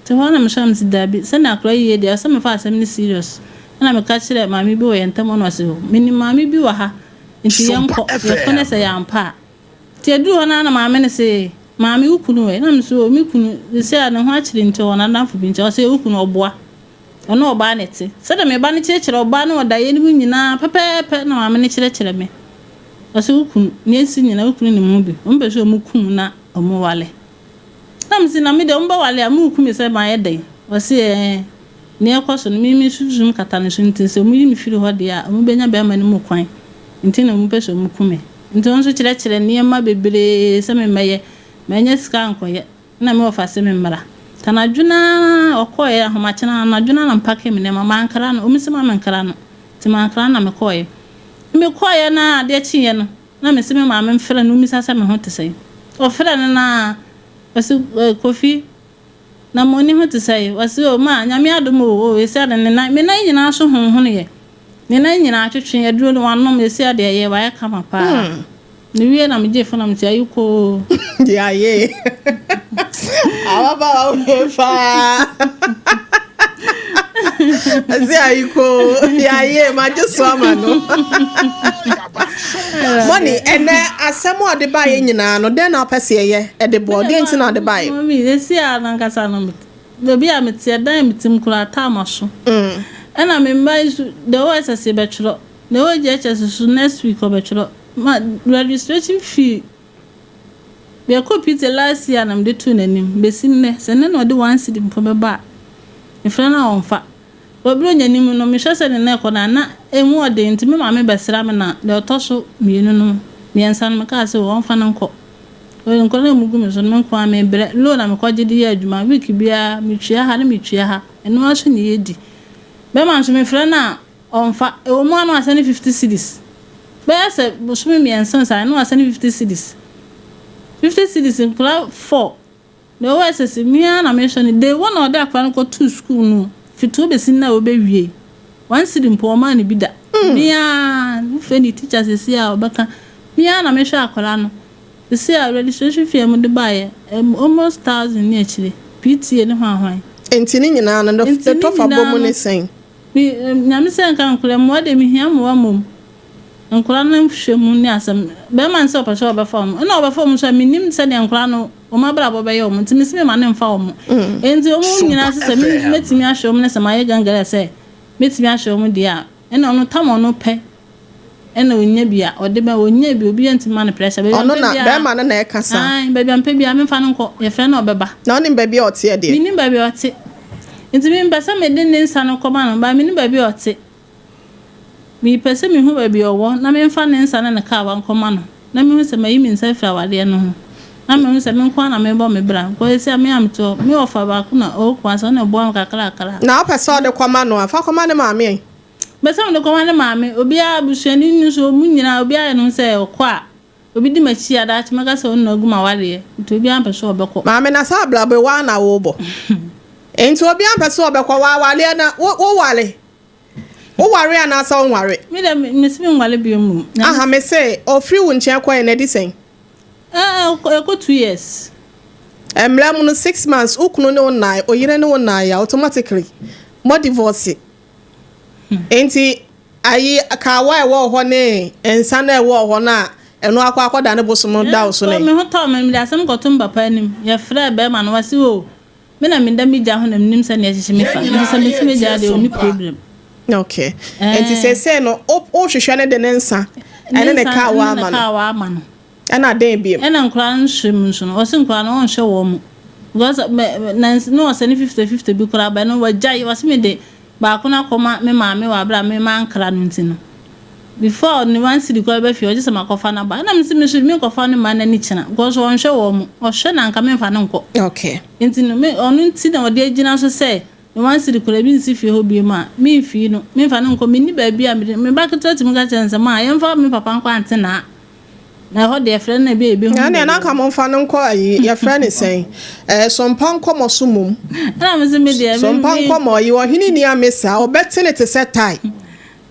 Nti hɔ ara na mesɔre a mese daabi, sɛnea akwadaa yi yɛ deɛ ɛwɔ sɛ mefa asɛm no serious. Ɛna meka kyerɛɛ maame bi wɔ yɛn ntam hɔ na ɔse oh, menim maame bi wɔ ha nti yɛnkɔ, yɛkɔ na sɛ ɛyɛ ampa a. Nti yɛduruu hɔ no ara na maame no se, maame wo kunu ɛ? Na mese oh, me kunu seesei a ne ho akyere nti ɔwɔ n'adamfo bi nkyɛn. Ɔse wo kunu ɔboa. Ɔne ɔbaa na ɛte. Sɛdeɛ me ba no kyerɛkyerɛ ɔbaa no wɔ daeɛ no mu nyinaa pɛpɛɛpɛ na maame no kyerɛkyerɛ me. Ɔse wo kunu, nea asi nyinaa wo kunu nim ho bi. Wɔn pɛ sɛ wɔn kum na wɔn wale. Na me se na me deɛ wɔn bɛ wale a mo reku me sɛ mayɛ dɛn? Ɔse ɛɛ nea ɛkɔ so no me me sunsum kata ne so nti sɛ wɔn yi me firi hɔ deɛ a wɔn bɛnya bɛrima no mu kwan nti na wɔn pɛ sɛ wɔn ku me. Nti wɔn nso kyerɛkyerɛ nneɛma bebree sɛ me mmɛyɛ. Manya sika ankɔyɛ. Nna me wɔfa se me mmra. Ntsi anadwo no ara ɔkɔe, ahomakye no ara, anadwo no ara na mepakee me nneɛma. Mankra no, ɔmo se ma menkra no, ntsi mankra no na mekɔe. Mekɔeɛ no ara adeɛ kyeeɛ no, na mese me maame mfrɛ no mmisa sɛ me ho te sɛn. Ɔfrɛɛ no no ara, ɔse, eh, Kofi, na Moni ho te sɛn? Ɔse, oh, ma, Nyame adom o, oh, esi ade ne nan, me nan nyinaa so honhonoeɛ. Ne nan nyinaa atwetwe, aduro no wanom, esi ade ɛyɛ, wayɛ kama paa. Mewie na megyee fon na mete ayi koo. Yaye. Ababaawa wei paa. Ɛsɛ ayi koo. Yaye, magye so ama no. Mɔni, ɛnɛ asɛm a ɔde baeɛ nyinaa no, dɛn na wopɛ sɛ yɛyɛ ɛde boa wo? Deɛn nti na ɔde baeɛ? Mɔmi, seesei a nankasa no, baabi a mete, ɛdan a mete mu koraa, taa m'aso. Ɛna me mma yi nso, deɛ ɔwɔ SS bɛtwerɛ, deɛ ɔwɔ JHS nso next week ɔbɛtwerɛ. Ma registration fee, yɛkɔɔ PTA last year na mede too n'anim, bɛsi nnɛ, sɛ nnɛ na ɔde one cedi mpo bɛba a, mefrɛ no a ɔmfa. Wɔ berɛ a ɔnya mu no, mehwɛ sɛ ne nan rekɔ no a, na ɛmu yɛ den nti me maame bɛsra me na deɛ ɔtɔ so mmienu no, mmiɛnsa no, mekaa sɛ ɔmfa no nkɔ. Nkwadaa no a wɔgu me so no, me nko ara mebrɛ. Loan na mekɔgye de yɛ adwuma. Week biara metua ha na metua ha. Ɛno ara so na yɛdi. Bɛrima nso mefrɛ no a, ɔmfa. Ɛwɔ mu a na wasɛne 50 cedis. Bɛyɛ sɛ bosome mmiɛnsa saa na wasɛne 50 cedis. 50 cedis nkwadaa four. Deɛ ɔwɔ SS, me ara na mehwɛ no. Day one a ɔde akwadaa no kɔtoo sukuu no, fiti hɔ bɛsi nnɛ a ɔbɛwie, one cedi mpo ɔmmaa no bi da. Me ara, wofrɛ ne teacher seesei a ɔbɛka, me ara na mehwɛ akwadaa no. Seesei a registration fee a wɔde baeɛ, almost thousand ne akyire, PTA ne hwan hwan. Nti ne nyinaa no, Nti ne ne tɔfa bɔ nyinaa mu no, ne sɛn? me, Nyame sɛ nka nkwadaa mmoa deɛ mehia mmoa mmom. Nkwadaa no hwɛ mu ne asɛm. Bɛrima no sɛ ɔpɛ sɛ ɔbɛfa wɔn. Ɛna ɔbɛfa wɔn nso a mennim sɛdeɛ nkwadaa no wɔn abrabɔ bɛyɛ wɔn nti mese mema no mfa wɔn. Enti wɔn nyinaa sɛ sɛ mɛtumi ahwɛ wɔn ne sɛ mayɛ gangɛrɛ sɛ mɛtumi ahwɛ wɔn deɛ a ɛna ɔno tam ɔno pɛ ɛna ɔnya bi a ɔde bɛ ɔnya bi obiara ntumi ma no pressure. Baabi a Ɔno mpɛ na biara bɛrima no na ɛka saa. Ae, baabi a mpɛ biara memfa no nkɔ yɛfrɛ no ɔbɛba. Na wonim baabi a ɔteɛ deɛ? Mennim baabi a ɔte. Nti mempɛ sɛ mede ne nsa no kɔma no but mennim baabi a ɔte. Mepɛ sɛ mehu baabi a ɔwɔ na memfa ne nsa ne ne kawa nkɔma no na mehu sɛ mayi me nsa afiri awadeɛ no ho na mehu sɛ me nko ara na merebɔ me bra because seesei a me a mete hɔ me wɔfa baako na ɔwɔ Kumasi ɔno na ɛboa me kakrakra. Na wopɛ sɛ ɔde kɔma no a, fa kɔma ne maame ɛ. Mepɛ sɛ mede kɔma ne maame. Obiara, abusuani no nso, wɔn nyinaa, obiara yɛ ne ho sɛ ɔkɔ a, obi di m'akyi a, daakye mɛka sɛ ɔno na agu m'awadeɛ nti obiara mpɛ sɛ ɔbɛkɔ. Maame, na saa abrabɔ yi, wo ara na worebɔ. Nti obiara mpɛ sɛ ɔbɛkɔ. W'awareɛ no, woware? Woware anaasɛ wonware? Me deɛ mese menware bio mmom. Aha mese ɔfiri wo nkyɛn kɔɛ no adi sɛn? Ɛkɔ 2 years. Mmara mu no 6 months wo kunu ne wo nnae, oyere ne wo nnae a automatically mo divorce. Nti ayi kawa a ɛwɔ hɔ ne nsa no a ɛwɔ hɔ no a ɛno akɔ akɔda ne bosom da wo so ne. Me ho tɔ me mede asɛm kɔto me papa anim. Yɛfrɛ bɛrima no wase o me na meda me gya ho na menim sɛ nea ɛhyehyɛ me fa nti sɛ mesi me gya deɛ ɔni problem. Okay. Nti seesei no wohwehwɛ ne de ne nsa ɛne ne kawa ama no. Kawa ama no. Ɛna den biem. Ɛna nkwadaa no nhwɛ mu nso no ɔsi nkwadaa no ɔnhwɛ wɔn mu because mɛ na na ɔsɛ ne 50-50 bi koraa bɛ no wagya yi ɔsi mi de baako no akɔma me maame wɔ abira me ma nkra no nti no before ne one cedi koraa bɛ fie ɔgye sɛ makɔfa no aba ɛna mi si mi so mi nkɔfa no ma n'ani kyena because ɔnhwɛ wɔn mu ɔhwɛ na nka mi nfa no nkɔ. Okay. Nti no me ɔno nti na ɔde agyina so sɛ ne one cedi koraa bi nsi fie hɔ bio mu a mi nfii no mi nfa no nkɔ mi ni baabi a mi de me ba ketewa ti mi ka kyerɛ no sɛ maa yɛnfa me papa nkɔ antena na ɛhɔ deɛ yɛfrɛ no na ebi a ebi hu. Ɛnna nanka mo nfa no nkɔ ayi yɛfrɛ ne sɛn ɛɛ sompa nkɔmɔ so mom. Ɛna mi sɛ mi deɛ mi sompa nkɔmɔ yi ɔhene ni amesa ɔbɛte ne te sɛ tae.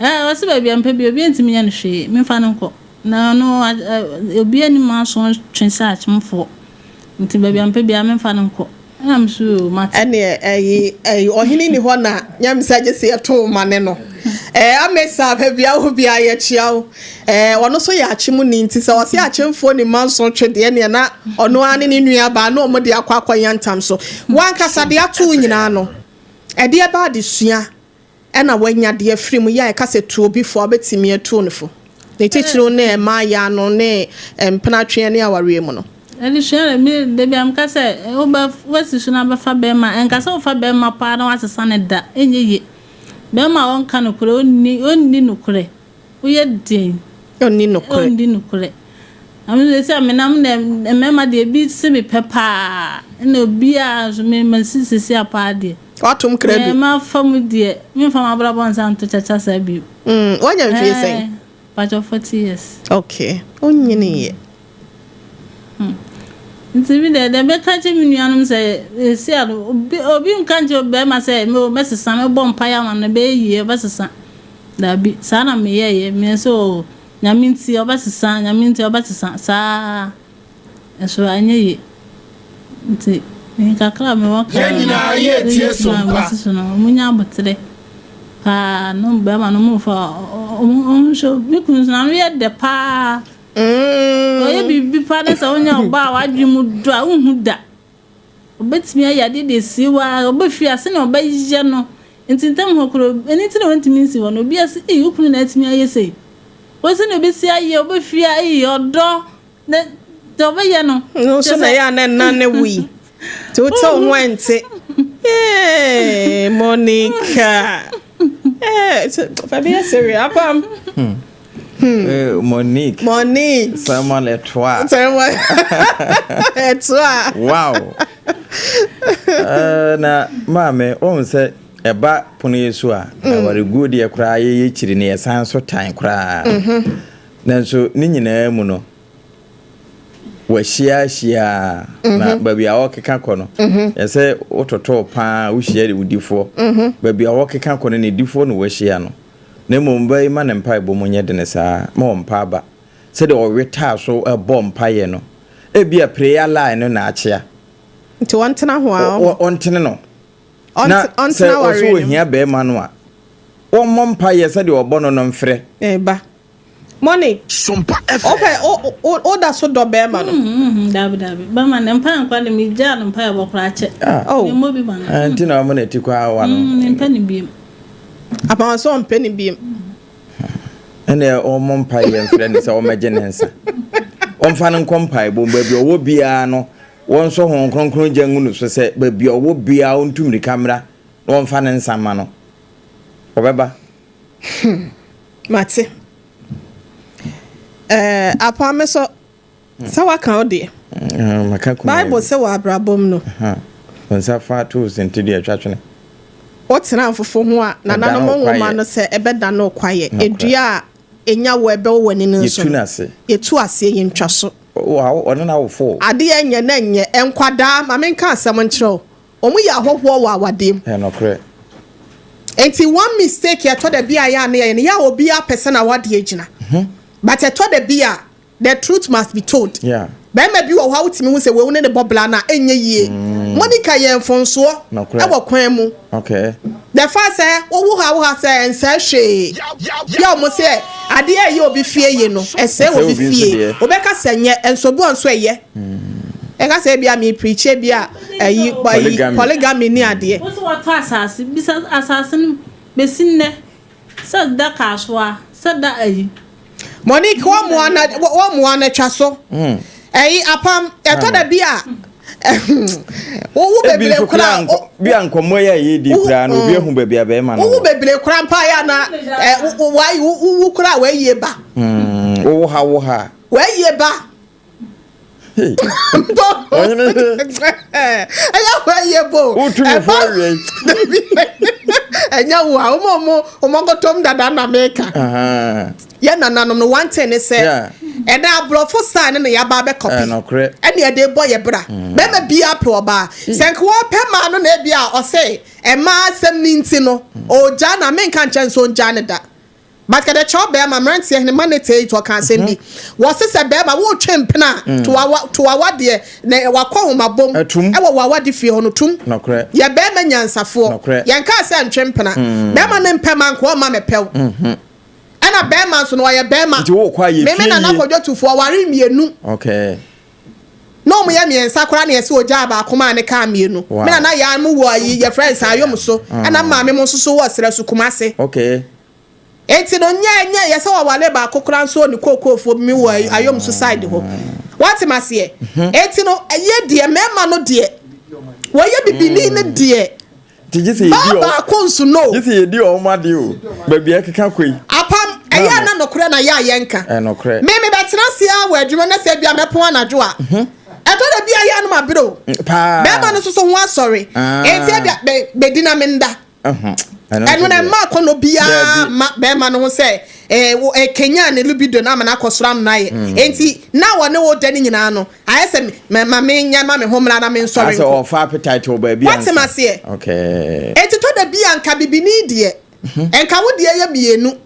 Ɛɛ ɔsi baabi a mpɛ bi obi ntumi nyɛ no hwee mi nfa no nkɔ na ɔno obi anim aso twe sɛ akyemfoɔ nti baabi a mpɛ bi a mi nfa no nkɔ. Ɛna mi so mate. Ɛnneɛ ɛyi ɛyi ɔhene ni hɔ na nyam sɛ gye sɛ yɛto ma ne no. Ɛɛ amesa baabi a wo bia yɛkyia wo. Ɛɛ ɔno nso yɛ akyem ni nti sɛ ɔse akyemfoɔ ni ma nso twe deɛ neɛ na ɔno ara ne ne nua baa na ɔmo de akɔ akɔyɛ ntam so. Wankasa deɛ ato wo nyinaa no ɛdeɛ ba adesua ɛna wanya deɛ firi mu yɛ a ɛka sɛ tu obi fo a wobɛtumi atu no fo. Ne titiriw ne mmaa yɛ ano ne mpenatweɛ ne awareɛ mu no. Adesua de me dabi a meka sɛ wobɛ wasi so na bɛfa bɛrima ɛnka sɛ wofa bɛrima paa na wasesa ne da ɛnyɛ yie. Bɛrima a ɔnka nokorɛ ɔnni ɔnni nokorɛ woyɛ den. Ɔnni nokorɛ. Ɔnni nokorɛ. Na me sɛ menam dɛ mmarima deɛ ebi se me pɛ paa ɛna obiara nso me ma si sisi a paa deɛ. Watom krado. Mmarima fa mu deɛ memfa m'abrabɔ nsa nto kyakya saa bio. Wanya mfie sɛn? Pakyɛ 40 years. Okay. Onyini yɛ. Nti mi deɛ deɛ mɛka kyerɛ me nuanom sɛ esi a no obi obi nka nkyerɛ bɛrima sɛ me mɛsesa mɛbɔ mpaeɛ ama no bɛyɛ yie ɔbɛsesa dabi saa na meyɛɛyɛ meyɛ sɛ o nyame nti ɔbɛsesa nyame nti ɔbɛsesa saa nso anyɛ yie nti kakra a mewɔ ka Yɛn nyinaa yɛretie so mpa. masi so no ɔmo nya abotere paa no bɛrima no mo fa. Ɔmo nso me kunu nso n'ano yɛ dɛ paa. Ɔyɛ biribi paa na sɛ wonya ɔbaa a w'adwene mu dɔ a wonhu da. Ɔbɛtumi ayɛ adeɛ de asie wo ara, ɔbɛfiri ase na ɔbɛyɛ no. Nti ntam hɔ koraa ɛno nti na wɔntumi nsi hɔ no. Obi ase ei wo kunu na atumi ayɛ sei. Wo sɛnea ɔbɛsi ayɛ ɔbɛfiri a ei ɔdɔ na deɛ ɔbɛyɛ no. No nso na ɛyɛ a na ɛna ne wo yi. Nti wote wo ho ɛnte. Hey, Monica. Hey, baabi yɛ sere apam. Hmm. Eh, Monique. Monique. Samuel Etoa. Samuel Etoa. Wow. Uh, na maame, wɔn sɛ ɛba pono yi so a, mm. awareguo deɛ koraa yɛyɛ kyiri ne yɛsan so tan koraa. Mm-hmm. Nanso ne nyinaa mu no, wahyia hyia na mhm. baabi a ɔkeka kɔ no mhm. ɛsɛ wototoo paa wohyia de wodifoɔ mhm. baabi a ɔkeka kɔ no ne difoɔ na wahyia no na mmom ba yi ma ne mpaebɔ mu nyɛ dene saa ma ɔmpa aba sɛdeɛ ɔwe taa so bɔ mpaeɛ no ebia prayer line no na akyea nti ɔntena ho a ɔntene no na sɛ ɔso ohia bɛrima no a wɔmmɔ mpaeɛ sɛdeɛ ɔbɔ no no mfrɛ ɛba Money. Wopɛ wo wo da so dɔ bɛrima no. Mm, dabi dabi. Bɛrima no mpa nkwa de me gyaa no mpa ɛbɔ koraa kyɛ. Ah. Oh. Me mmɔ bi ma no. Ah, nti na ɔmo na ti kɔ awa no. Mm, me mpɛ ne biem. Apam sɛ ɔmpɛ ne biem. Ɛnna ɔmo mpa yɛ mfrɛ ne sɛ ɔmɛgye ne nsa. Ɔmfa no nkɔ mpaebɔ baabi ɔwɔ biara no wɔnsɔ Honhom Kronkron gya ngu no so sɛ baabi ɔwɔ biara ɔntu mmirika mmra na wɔmfa ne nsa mma no. Ɔbɛba. Hmm, mate. Eh, apa me so, sɛ waka wo deɛ. Mm, maka kuma Bible sɛ wɔ abrabɔ mu no. Wo nsa fa to sente deɛ atwa twene. Wotena mfofo ho a, nananom nwoma no sɛ ɛbɛda no kwayɛ. Edua a enya wo ɛbɛwɔ w'ani no nso no, yɛtu aseɛ, yɛntwa so. Ɔne n'awofo. Adeɛ nyɛ na nyɛ. Nkwadaa, ma menka asɛm nkyerɛ wo. Wɔn yɛ ahɔhoɔ wɔ awadeɛ mu. Ɛyɛ nɔkorɛ. Nti one mistake ɛtɔ da bi a yɛ a ne yɛyɛ no, yɛ a obiara pɛ sɛ n'awadeɛ gyina. But ɛtɔ da bi a, the truth must be told. Yeah. Bɛrima bi wɔ hɔ a wotumi hu sɛ wei wo ne ne bɔ bra no a, ɛnyɛ yie. Monica yɛ mfonsoɔ Nɔkorɛ. wɔ kwan mu. Okay. The fact sɛ wowo ha wo ha sɛ ɛnsɛe hwee. Yɛ wɔn sɛ adeɛ a ɛyɛ obi fie ye no, ɛsɛe obi fie. Wobɛka sɛ nyɛ, nso obi wɔ nso ɛyɛ. Ɛka sɛ ebia me preach ebia ayi ayi polygamy ni adeɛ. Wo sɛ watɔ asase bisa asase no besi nnɛ sɛ da kasoa sɛ da ayi. Monique wɔn mua na wɔn mua na twa so. Ɛyi apam ɛtɔ da bi a wowu bebree kura. Bi a nkɔmɔ yɛ yɛ di kura na obi ehu baabi a bɛrima no. Wowu bebree kura mpa yɛ na ɛ wayi wowu kura wɔayie ba. Wowu ha wo ha. Wɔayie ba. Ɛyɛ hɔ yɛ bo. Wotumi fo awie. Ɛnyɛ wo a wɔn a wɔn wɔn akɔtɔm dada na meka. Yɛ nananom no one thing ne sɛ ɛnɛ aborɔfo style ne na yaba abɛkɔpi ɛne ɛde bɔ yɛ bra. Bɛrima biara pɛ ɔbaa. Sɛ nka wɔpɛ maa no na ebi a ɔsɛ ɛmaa asɛm ne nti no ɔgyaa na menka nkyɛn nso ɔngyaa ne da. But kɛdɛ kyɛw bɛɛma mmeranteɛ hene ma ne tee to ɔka asɛm bi wɔse sɛ bɛɛma wotwe mpena a to wawa to wawadeɛ na wakɔ homa bom ɛwɔ wawade fie hɔ no tum yɛ bɛɛma nyansafoɔ yɛn kaa sɛ ntwe mpena bɛɛma ne mpɛ ma nkoa ɔma mɛpɛw ɛna bɛɛma nso no ɔyɛ bɛɛma meme nana kɔdwo tufoɔ ɔware mmienu Na ɔmo yɛ miɛnsa koraa na yɛse ogyaa baako maa ne kaa mienu. Me nana yaa mo wɔ ayi yɛfrɛ no sɛ ayom so ɛna me maame mo nso so wɔ serɛ so Kumase. Enti no nyɛ nyɛ yɛsɛ wɔwale baako koraa nso wɔ ne kookoofoɔ bi mi wɔ ayom so side hɔ. Wate maseɛ? Enti no ɛyɛ deɛ mɛɛma no deɛ wɔyɛ bibini no deɛ Nti gye sɛ yɛdi Baa ɔ baako nso no. Gye sɛ yɛdi wɔn ade o. Baabi a ɛkeka kɔ yi. Apam, ɛyɛ a na nokorɛ na yɛ a yɛnka. Ɛyɛ nokorɛ. Me mebɛtena ase ara wɔ adwuma na sɛ ebia mɛpɔn anadwo a, ɛtɔ da bi a yɛ a na mabrɛ o. Paa. Bɛrima no nso so ho asɔre. Enti ebia bɛ bɛdi na menda. Ɛno na ɛmma akɔnnɔ biara mma bɛrima no ho sɛ ɛɛ wo ɛkanyan ne libido no ama no akɔ soro ama no ayɛ. Enti na wɔne wo da no nyinaa no, Ayɛ sɛ me ma me nyɛ ma me ho mmra na me nsɔre nkɔ. Asɛ ɔfa appetite wɔ baabi ansa. Wate maseɛ? Okay. Enti tɔ da bi a nka bibini deɛ, nka wo deɛ yɛ mienu.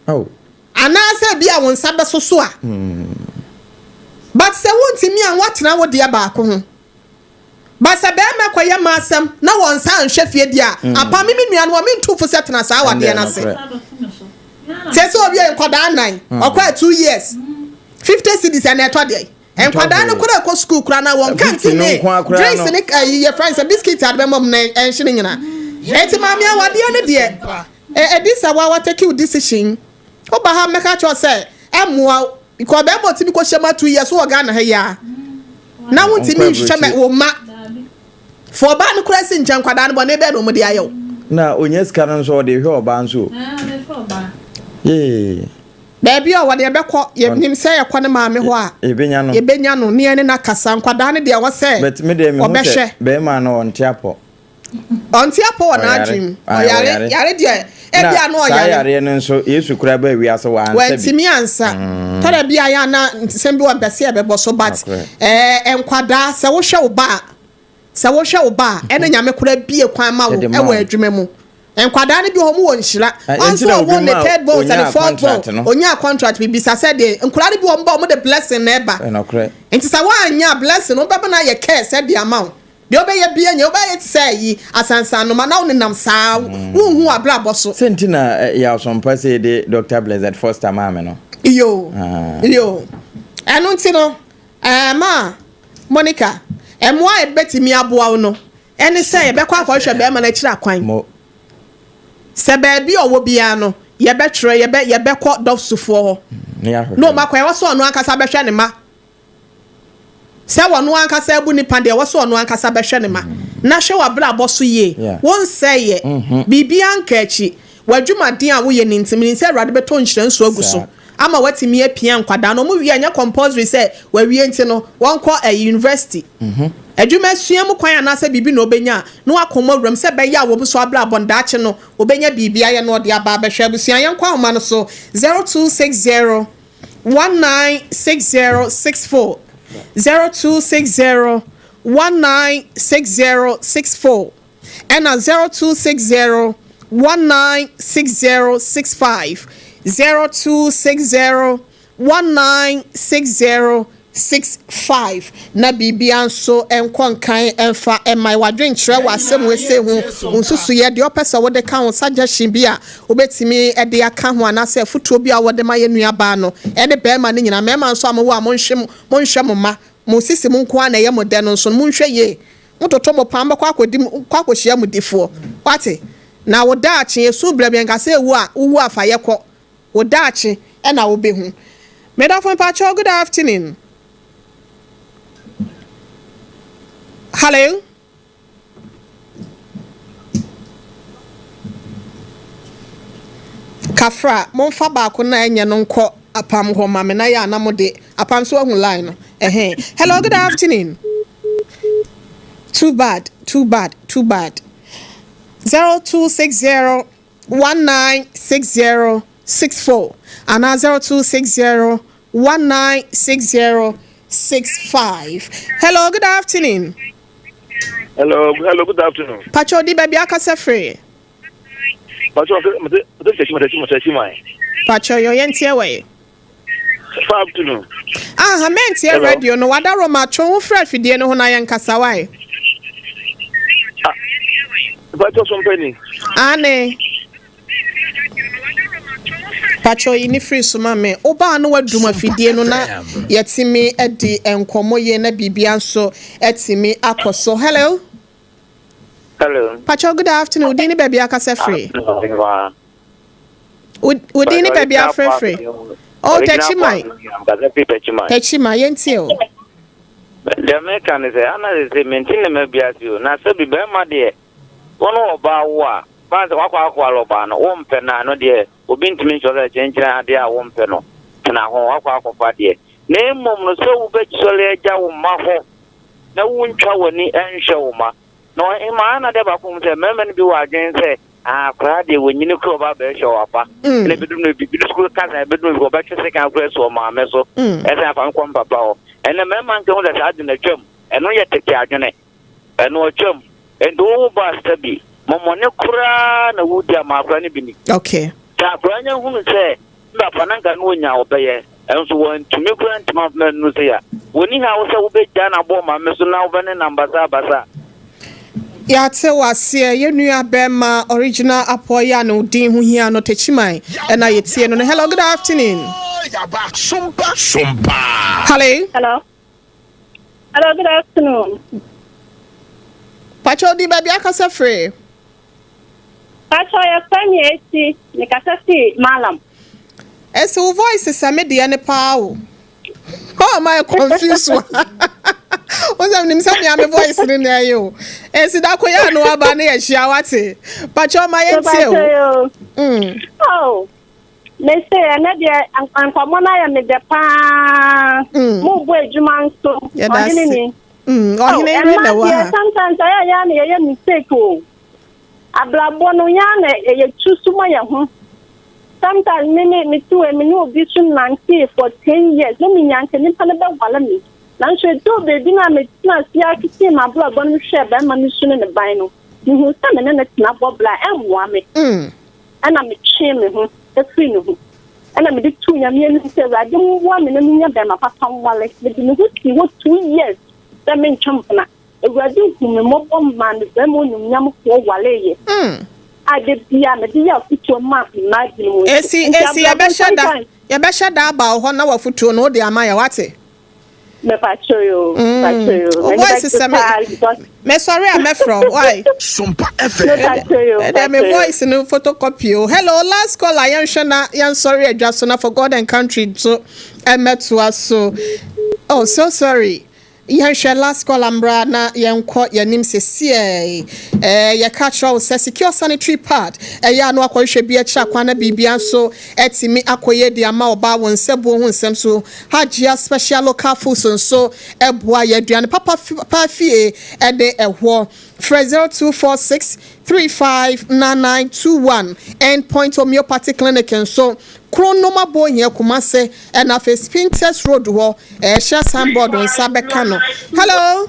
Oh. Anaasɛ bi a wo nsa bɛsoso a. But sɛ wontumi a woatena wo deɛ baako ho. But sɛ bɛrima kɔyɛ mma asɛm na wɔn nsa anhwɛ fie deɛ a, apa me me nua no wɔ mentu fo sɛ tena saa awadeɛ no ase. Sɛ sɛ obi yɛ nkwadaa nan, ɔkɔ a 2 years, 50 cedis ɛna ɛtɔ deɛ. Nkwadaa no koraa ɛkɔ school koraa na wɔn canteen ne drinks ne ɛyi yɛ fɛn sɛ biscuit ade bɛma mu na ɛnhye ne nyinaa. Eti maame, awadeɛ no deɛ, ɛdi sɛ wa wa take you decision. Woba ha, mmɛka kyerɛ sɛ ɛmmoa because bɛrima otimi kɔ hyɛ ma 2 years wɔ Ghana ha yi a na wontumi nhwɛ mɛ wo ma fo ɔbaa no koraa si nkyɛn, nkwadaa no bɔ ne bɛɛ na wɔn de ayɛ wo. Na onye sika no nso, ɔde hwɛ ɔbaa nso. Yee. Baabi a wɔde yɛbɛkɔ, yɛnim sɛ yɛkɔ ne maame hɔ a, yɛbɛnya no. Yɛbɛnya no ne yɛne no akasa. Nkwadaa no deɛ, wɔ sɛ But me deɛ, mehu sɛ ɔbɛhwɛ. bɛrima no ɔnte apɔ. Ɔnte apɔ wɔ Ɔyare. n'adwene mu. Ah, Ɔyare. ɔyare. Yare deɛ, ebia no Na saa ɔyare. yareɛ no nso, Yesu kora baa wiase wansa bi. Wantumi ansa. Tɔdɛ bi a yɛ ana nsɛm bi wɔ mpɛ sɛ yɛbɛbɔ so, but Nokorɛ. Nkwadaa, sɛ wohwɛ wo ba a, sɛ wohwɛ wo ba a, ɛne Nyame kora bie kwan ma wo Yɛde ma ɛwɔ wo. adwuma mu. Nkwadaa no bi wɔ hɔ, ɔmo wɔ nhyira. Eh, ɔnso nti na obi ɔwɔ ne ma third born sɛ ne onyaa fourth contract born no. Onyaa contract bi bisa sɛ deɛ nkwadaa no bi wɔ, ɔmo ba, ɔmo de blessing na ɛba. Ɛnɔkorɛ. Nti sɛ woanya blessing no, wobɛba no ayɛ curse de ama wo. Deɛ wobɛyɛ bia nyɛ wobɛyɛ te sɛ ayi asansanoma na wonenam saa, wonhu w'abrabɔ so. Sɛ nti na yɛ asɔmpa sɛ yɛde Dr Blessed Foster maame no. Yo. Ah. Yo, ɛno nti no, ma Monica, ɛmmoa a yɛbɛtumi aboa wo no ɛne sɛ yɛbɛkɔ akɔhwɛ bɛrima no akyiri akwan. Mo. Sɛ baabi a ɔwɔ biara no, yɛbɛtwerɛ, yɛbɛkɔ dɔsofoɔ hɔ Ne yɛahwehwɛ. Na ɔma kwan ɛwɔ sɛ ɔno ankasa bɛhwɛ ne ma, sɛ wɔno ankasa abu nipa deɛ, ɛwɔ sɛ ɔno ankasa bɛhwɛ ne ma. Na hwɛ w'abrabɔ so yie. Wonsɛeɛ biribiara nka akyi. W'adwumaden a woyɛ ne nti, menim sɛ Awurade bɛtɔ nhyira nsuo agu so Saa. ama woatumi apia nkwadaa no. Ɔmo wie a, ɛnyɛ compulsory sɛ wawie nti no wɔnkɔ ɛyi university. Adwuma sua mu kwan anaasɛ biribi na ɔbɛnya a, na wakɔ mu awuram sɛ ɛbɛyɛ a wɔn so abrabɔ no daakye no ɔbɛnya biribi ayɛ na ɔde aba abɛhwɛ abusua. Yɛnkɔ ahoma no so: 0260 196064, 0260 196064, ɛna 0260 196065, 0260 196065. Na biribia nso nkɔ nkan mfa ɛma wadwenkyerɛ wɔ asɛm wese ho, nsusuyɛ deɛ ɔpɛ sɛ wode ka ho, suggestion bi a wobɛtumi de aka ho, anaasɛ afotuo bi a wɔde ma yɛ nuabaa no ɛne bɛrima no nyinaa. Mmarima nso a mowɔ a monhwɛ, monhwɛ mo ma mo sisi mo nko a na ɛyɛ mo dɛ no nso no, monhwɛ yie. Mototo mo pam bɛkɔ akɔdi kɔ akɔhyia mo difoɔ wate. Na wo daakye esu brɛ bi nka sɛ ewu a wowu afa yɛ kɔ wo daakye ɛna wobɛhu. Medafo, mpakyɛw, good afternoon. Hello. Kafra, momfa baako na ɛnyɛ no nkɔ apam hɔ ma me na yɛ ana mo de apam so ahu line no ɛhɛn. Hello, good afternoon. Too bad, too bad, too bad. 0260 196064 anaa 0260 196065. Hello, good afternoon. Hello, hello, good afternoon. Pacho, di baabi akasa firi? Pacho, mete mete mete mete man. Pacho, yɛ yɛntie wɔ yi. Far afternoon. Aha, mɛntie. Hello. Radio no wada roma atwe ho frɛ afidie no ho na yɛnkasa wae. Pacho, so mpani. Ane. Pacho, yi ne firi so ma me. Wobaa no wadum afidie no na yɛtumi adi nkɔmmɔ yie na biribia nso atumi akɔ so. Hello. Hello. Pacho, good afternoon. Wodin ne baabi akasa firi? Wodin ne baabi afrɛfrɛ? Oh, Techiman. Techiman, yɛntie o. Deɛ meka ne sɛ ana sɛ sɛ mente ne ma bi ase o, na sɛ bi bɛrima deɛ, wo ne ɔbaa wo a fan sɛ woakɔ akɔware ɔbaa no, wompɛ no a, no deɛ obi ntumi nkyerɛ sɛ kyenkyerɛ adeɛ a wompɛ no tena ho woakɔ akɔfa deɛ, na mmom no sɛ wobɛsɔre agya wo mma hɔ na wontwa w'ani nhwɛ wo mma. Na ɔhema ana deɛ baako mu sɛ mmarima no bi wɔ adwene sɛ akwaraa deɛ wɔnyini kora ɔba bɛhwɛ wɔ apa na ebɛdum no bibi no sukuu kasa, ebɛdum no ɔbɛtwe sekan kora si ɔmaame so, ɛsɛn afa nkɔ mpapa hɔ. Ɛnna mmarima nka ho sɛ saa ade na atwam, ɛno yɛ tete adwene, ɛno atwam. Nti wo ba sɛ bi mɔmɔne koraa na wodi ama akwaraa no bi ni. Sɛ akwaraa nya hunu sɛ papa na nka no onya ɔbɛyɛ ɛnso wɔntumi koraa ntumi amfa no sɛ ya wɔni ha wo sɛ wobɛgya no abɔ maame so na wobɛne nam basabasa. Yɛate wo aseɛ yɛn nua bɛɛma original apɔ yi a ne din ho hia no Techiman ɛna yɛtie no no hello good afternoon. Hello. Hello. Hello, good afternoon. Pacho di baabi akasa firi. Pacho yɛfrɛ me Esi, mekasa fi Malam. Esi wo voice sɛ me deɛ ne paa o. How am I confused wa? Wo sɛ menim sɛ mea me voice ne na ɛyɛ o. Esi da ko yɛ ano aba ne yɛhyia wate. Pacho ma yɛntie o. Oh. Mese ɛnɛ deɛ nkɔmmɔ no ayɛ me dɛ paa. Mm. Mo bɔ adwuma nso. Ɔhene ni. Mm, ɔhene yere na wɔ ha. Sometimes ɛyɛ yɛ na yɛyɛ mistake o. Abrabɔ no yɛn na yɛtu so ma yɛn ho. Sometimes me me me ti wɔ me ne obi so nante for 10 years na me nya nka nipa no bɛwale me. Nanso eduu baabi na me tena ase akete m'abrabɔ no hwɛ bɛrima no su ne ne ban no. Mehu sɛ me ne ne tena bɔ bra ɛmmoa me. Ɛna metwee me ho efiri ne ho. Ɛna mede tuu Nyame anim sɛ Awurade mmoa me na menya bɛrima papa nwale. Mede me ho sii hɔ 2 years sɛ mentwe mpena. Awurade hu me mmɔbɔ maa me bɛrima onimnyamfoɔ waleeɛ. A de bia mede yɛ afotuo ma mmaa binom nso. Esi esi yɛbɛhyɛ da yɛbɛhyɛ da aba wɔ hɔ na wafotuo no wode ama yɛ wate. Mepakyɛ yo, mepakyɛ yo. Wo voice sɛ me mesɔre a mɛfrɛ why? Sompa FM. Mepakyɛ yo. Ɛdɛ me voice no photocopy o. Hello, last call a yɛnhwɛ na yɛnsɔre adwa so na for God and country so ɛmɛtoa so. Oh, so sorry. Yɛnhwɛ last call ambra na yɛnkɔ yɛnim sesiɛ. Yɛka kyerɛ wo sɛ Secure sanitary pad ɛyɛ ano akɔhwehwɛ bi akyerɛ akwan na biribia nso ɛtumi akɔyɛ de ama ɔbaa wɔn nsɛbuo ho nsɛm so. Hajia Special Local Foods nso ɛboa yɛ aduane papa paa fie ɛde ɛhɔ. Frɛ 0246 359921. Endpoint Homeopathy Clinic nso, Kronom Abohia, Kumase, ɛna afei Spintex Road hɔ ɛhyɛ signboard nsa bɛka no. Hello.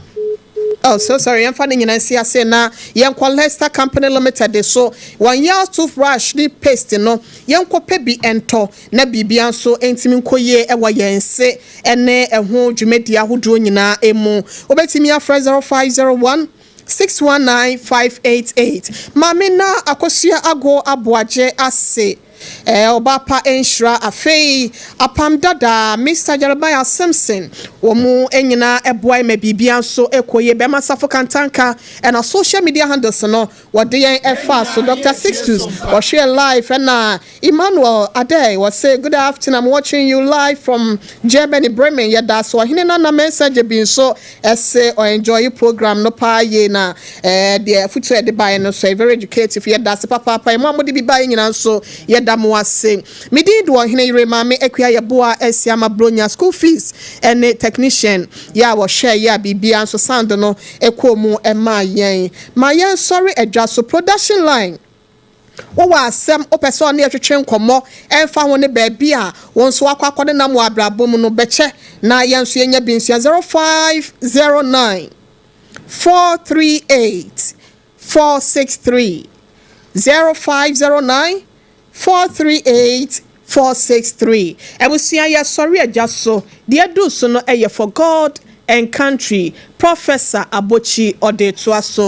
Oh, so sorry. Yɛmfa ne nyinaa nsi ase na yɛnkɔ Leicester Company Limited so. Wɔn yɛ toothbrush ne paste no, yɛnkɔ pɛ bi ɛntɔ na biribia nso ntumi nkɔ yie ɛwɔ yɛn se ɛne ɛho dwumadie ahodoɔ nyinaa emu. Wobɛtumi afrɛ 0501 619588. Maame na Akosua Ago Aboagye ase. Ɔba pa nhyira afei apam dada Mr Jeremiah Simpson wɔn mu nyinaa ɛboa ma biribia nso ɛkɔ yie. Bɛrima Safo Kantanka ɛna social media handles no wɔde yɛn ɛfa so. Dr Sixtus wɔhwɛ live, ɛna Emmanuel Ade wɔsɛ good afternoon, I'm watching you live from Germany, Bremen. Yɛda so. Ɔhene Nana Mɛnsa gye bi nso ɛsɛ ɔenjoy program no paa yie na deɛ afutuo yɛde baeɛ no so very educative. Yɛda ase papaapa. Ɛmo a mode bi baeɛ nyinaa nso yɛda mo ase. Medin de Ɔhene Yere Maame Akua Yɛboa asi ama Bronya school fees ɛne technician yɛ a wɔhwɛ yɛ a biribia nso sound no ɛkɔɔ mu ɛmaa yɛn ma yɛnsɔre adwa so. Production line, wowɔ asɛm wopɛ sɛ ɔne yɛtwetwe nkɔmmɔ ɛmfa ho ne baabi a wɔn nso akɔ akɔde nam wɔ abrabɔ mu no bɛkyɛ na yɛn nso yɛnya bi nsua. 0509 438 463, 0509 438 463. Abusua, yɛsɔre agya so. Deɛ du so no ɛyɛ For God and Country. Professor Abokyi ɔde toa so.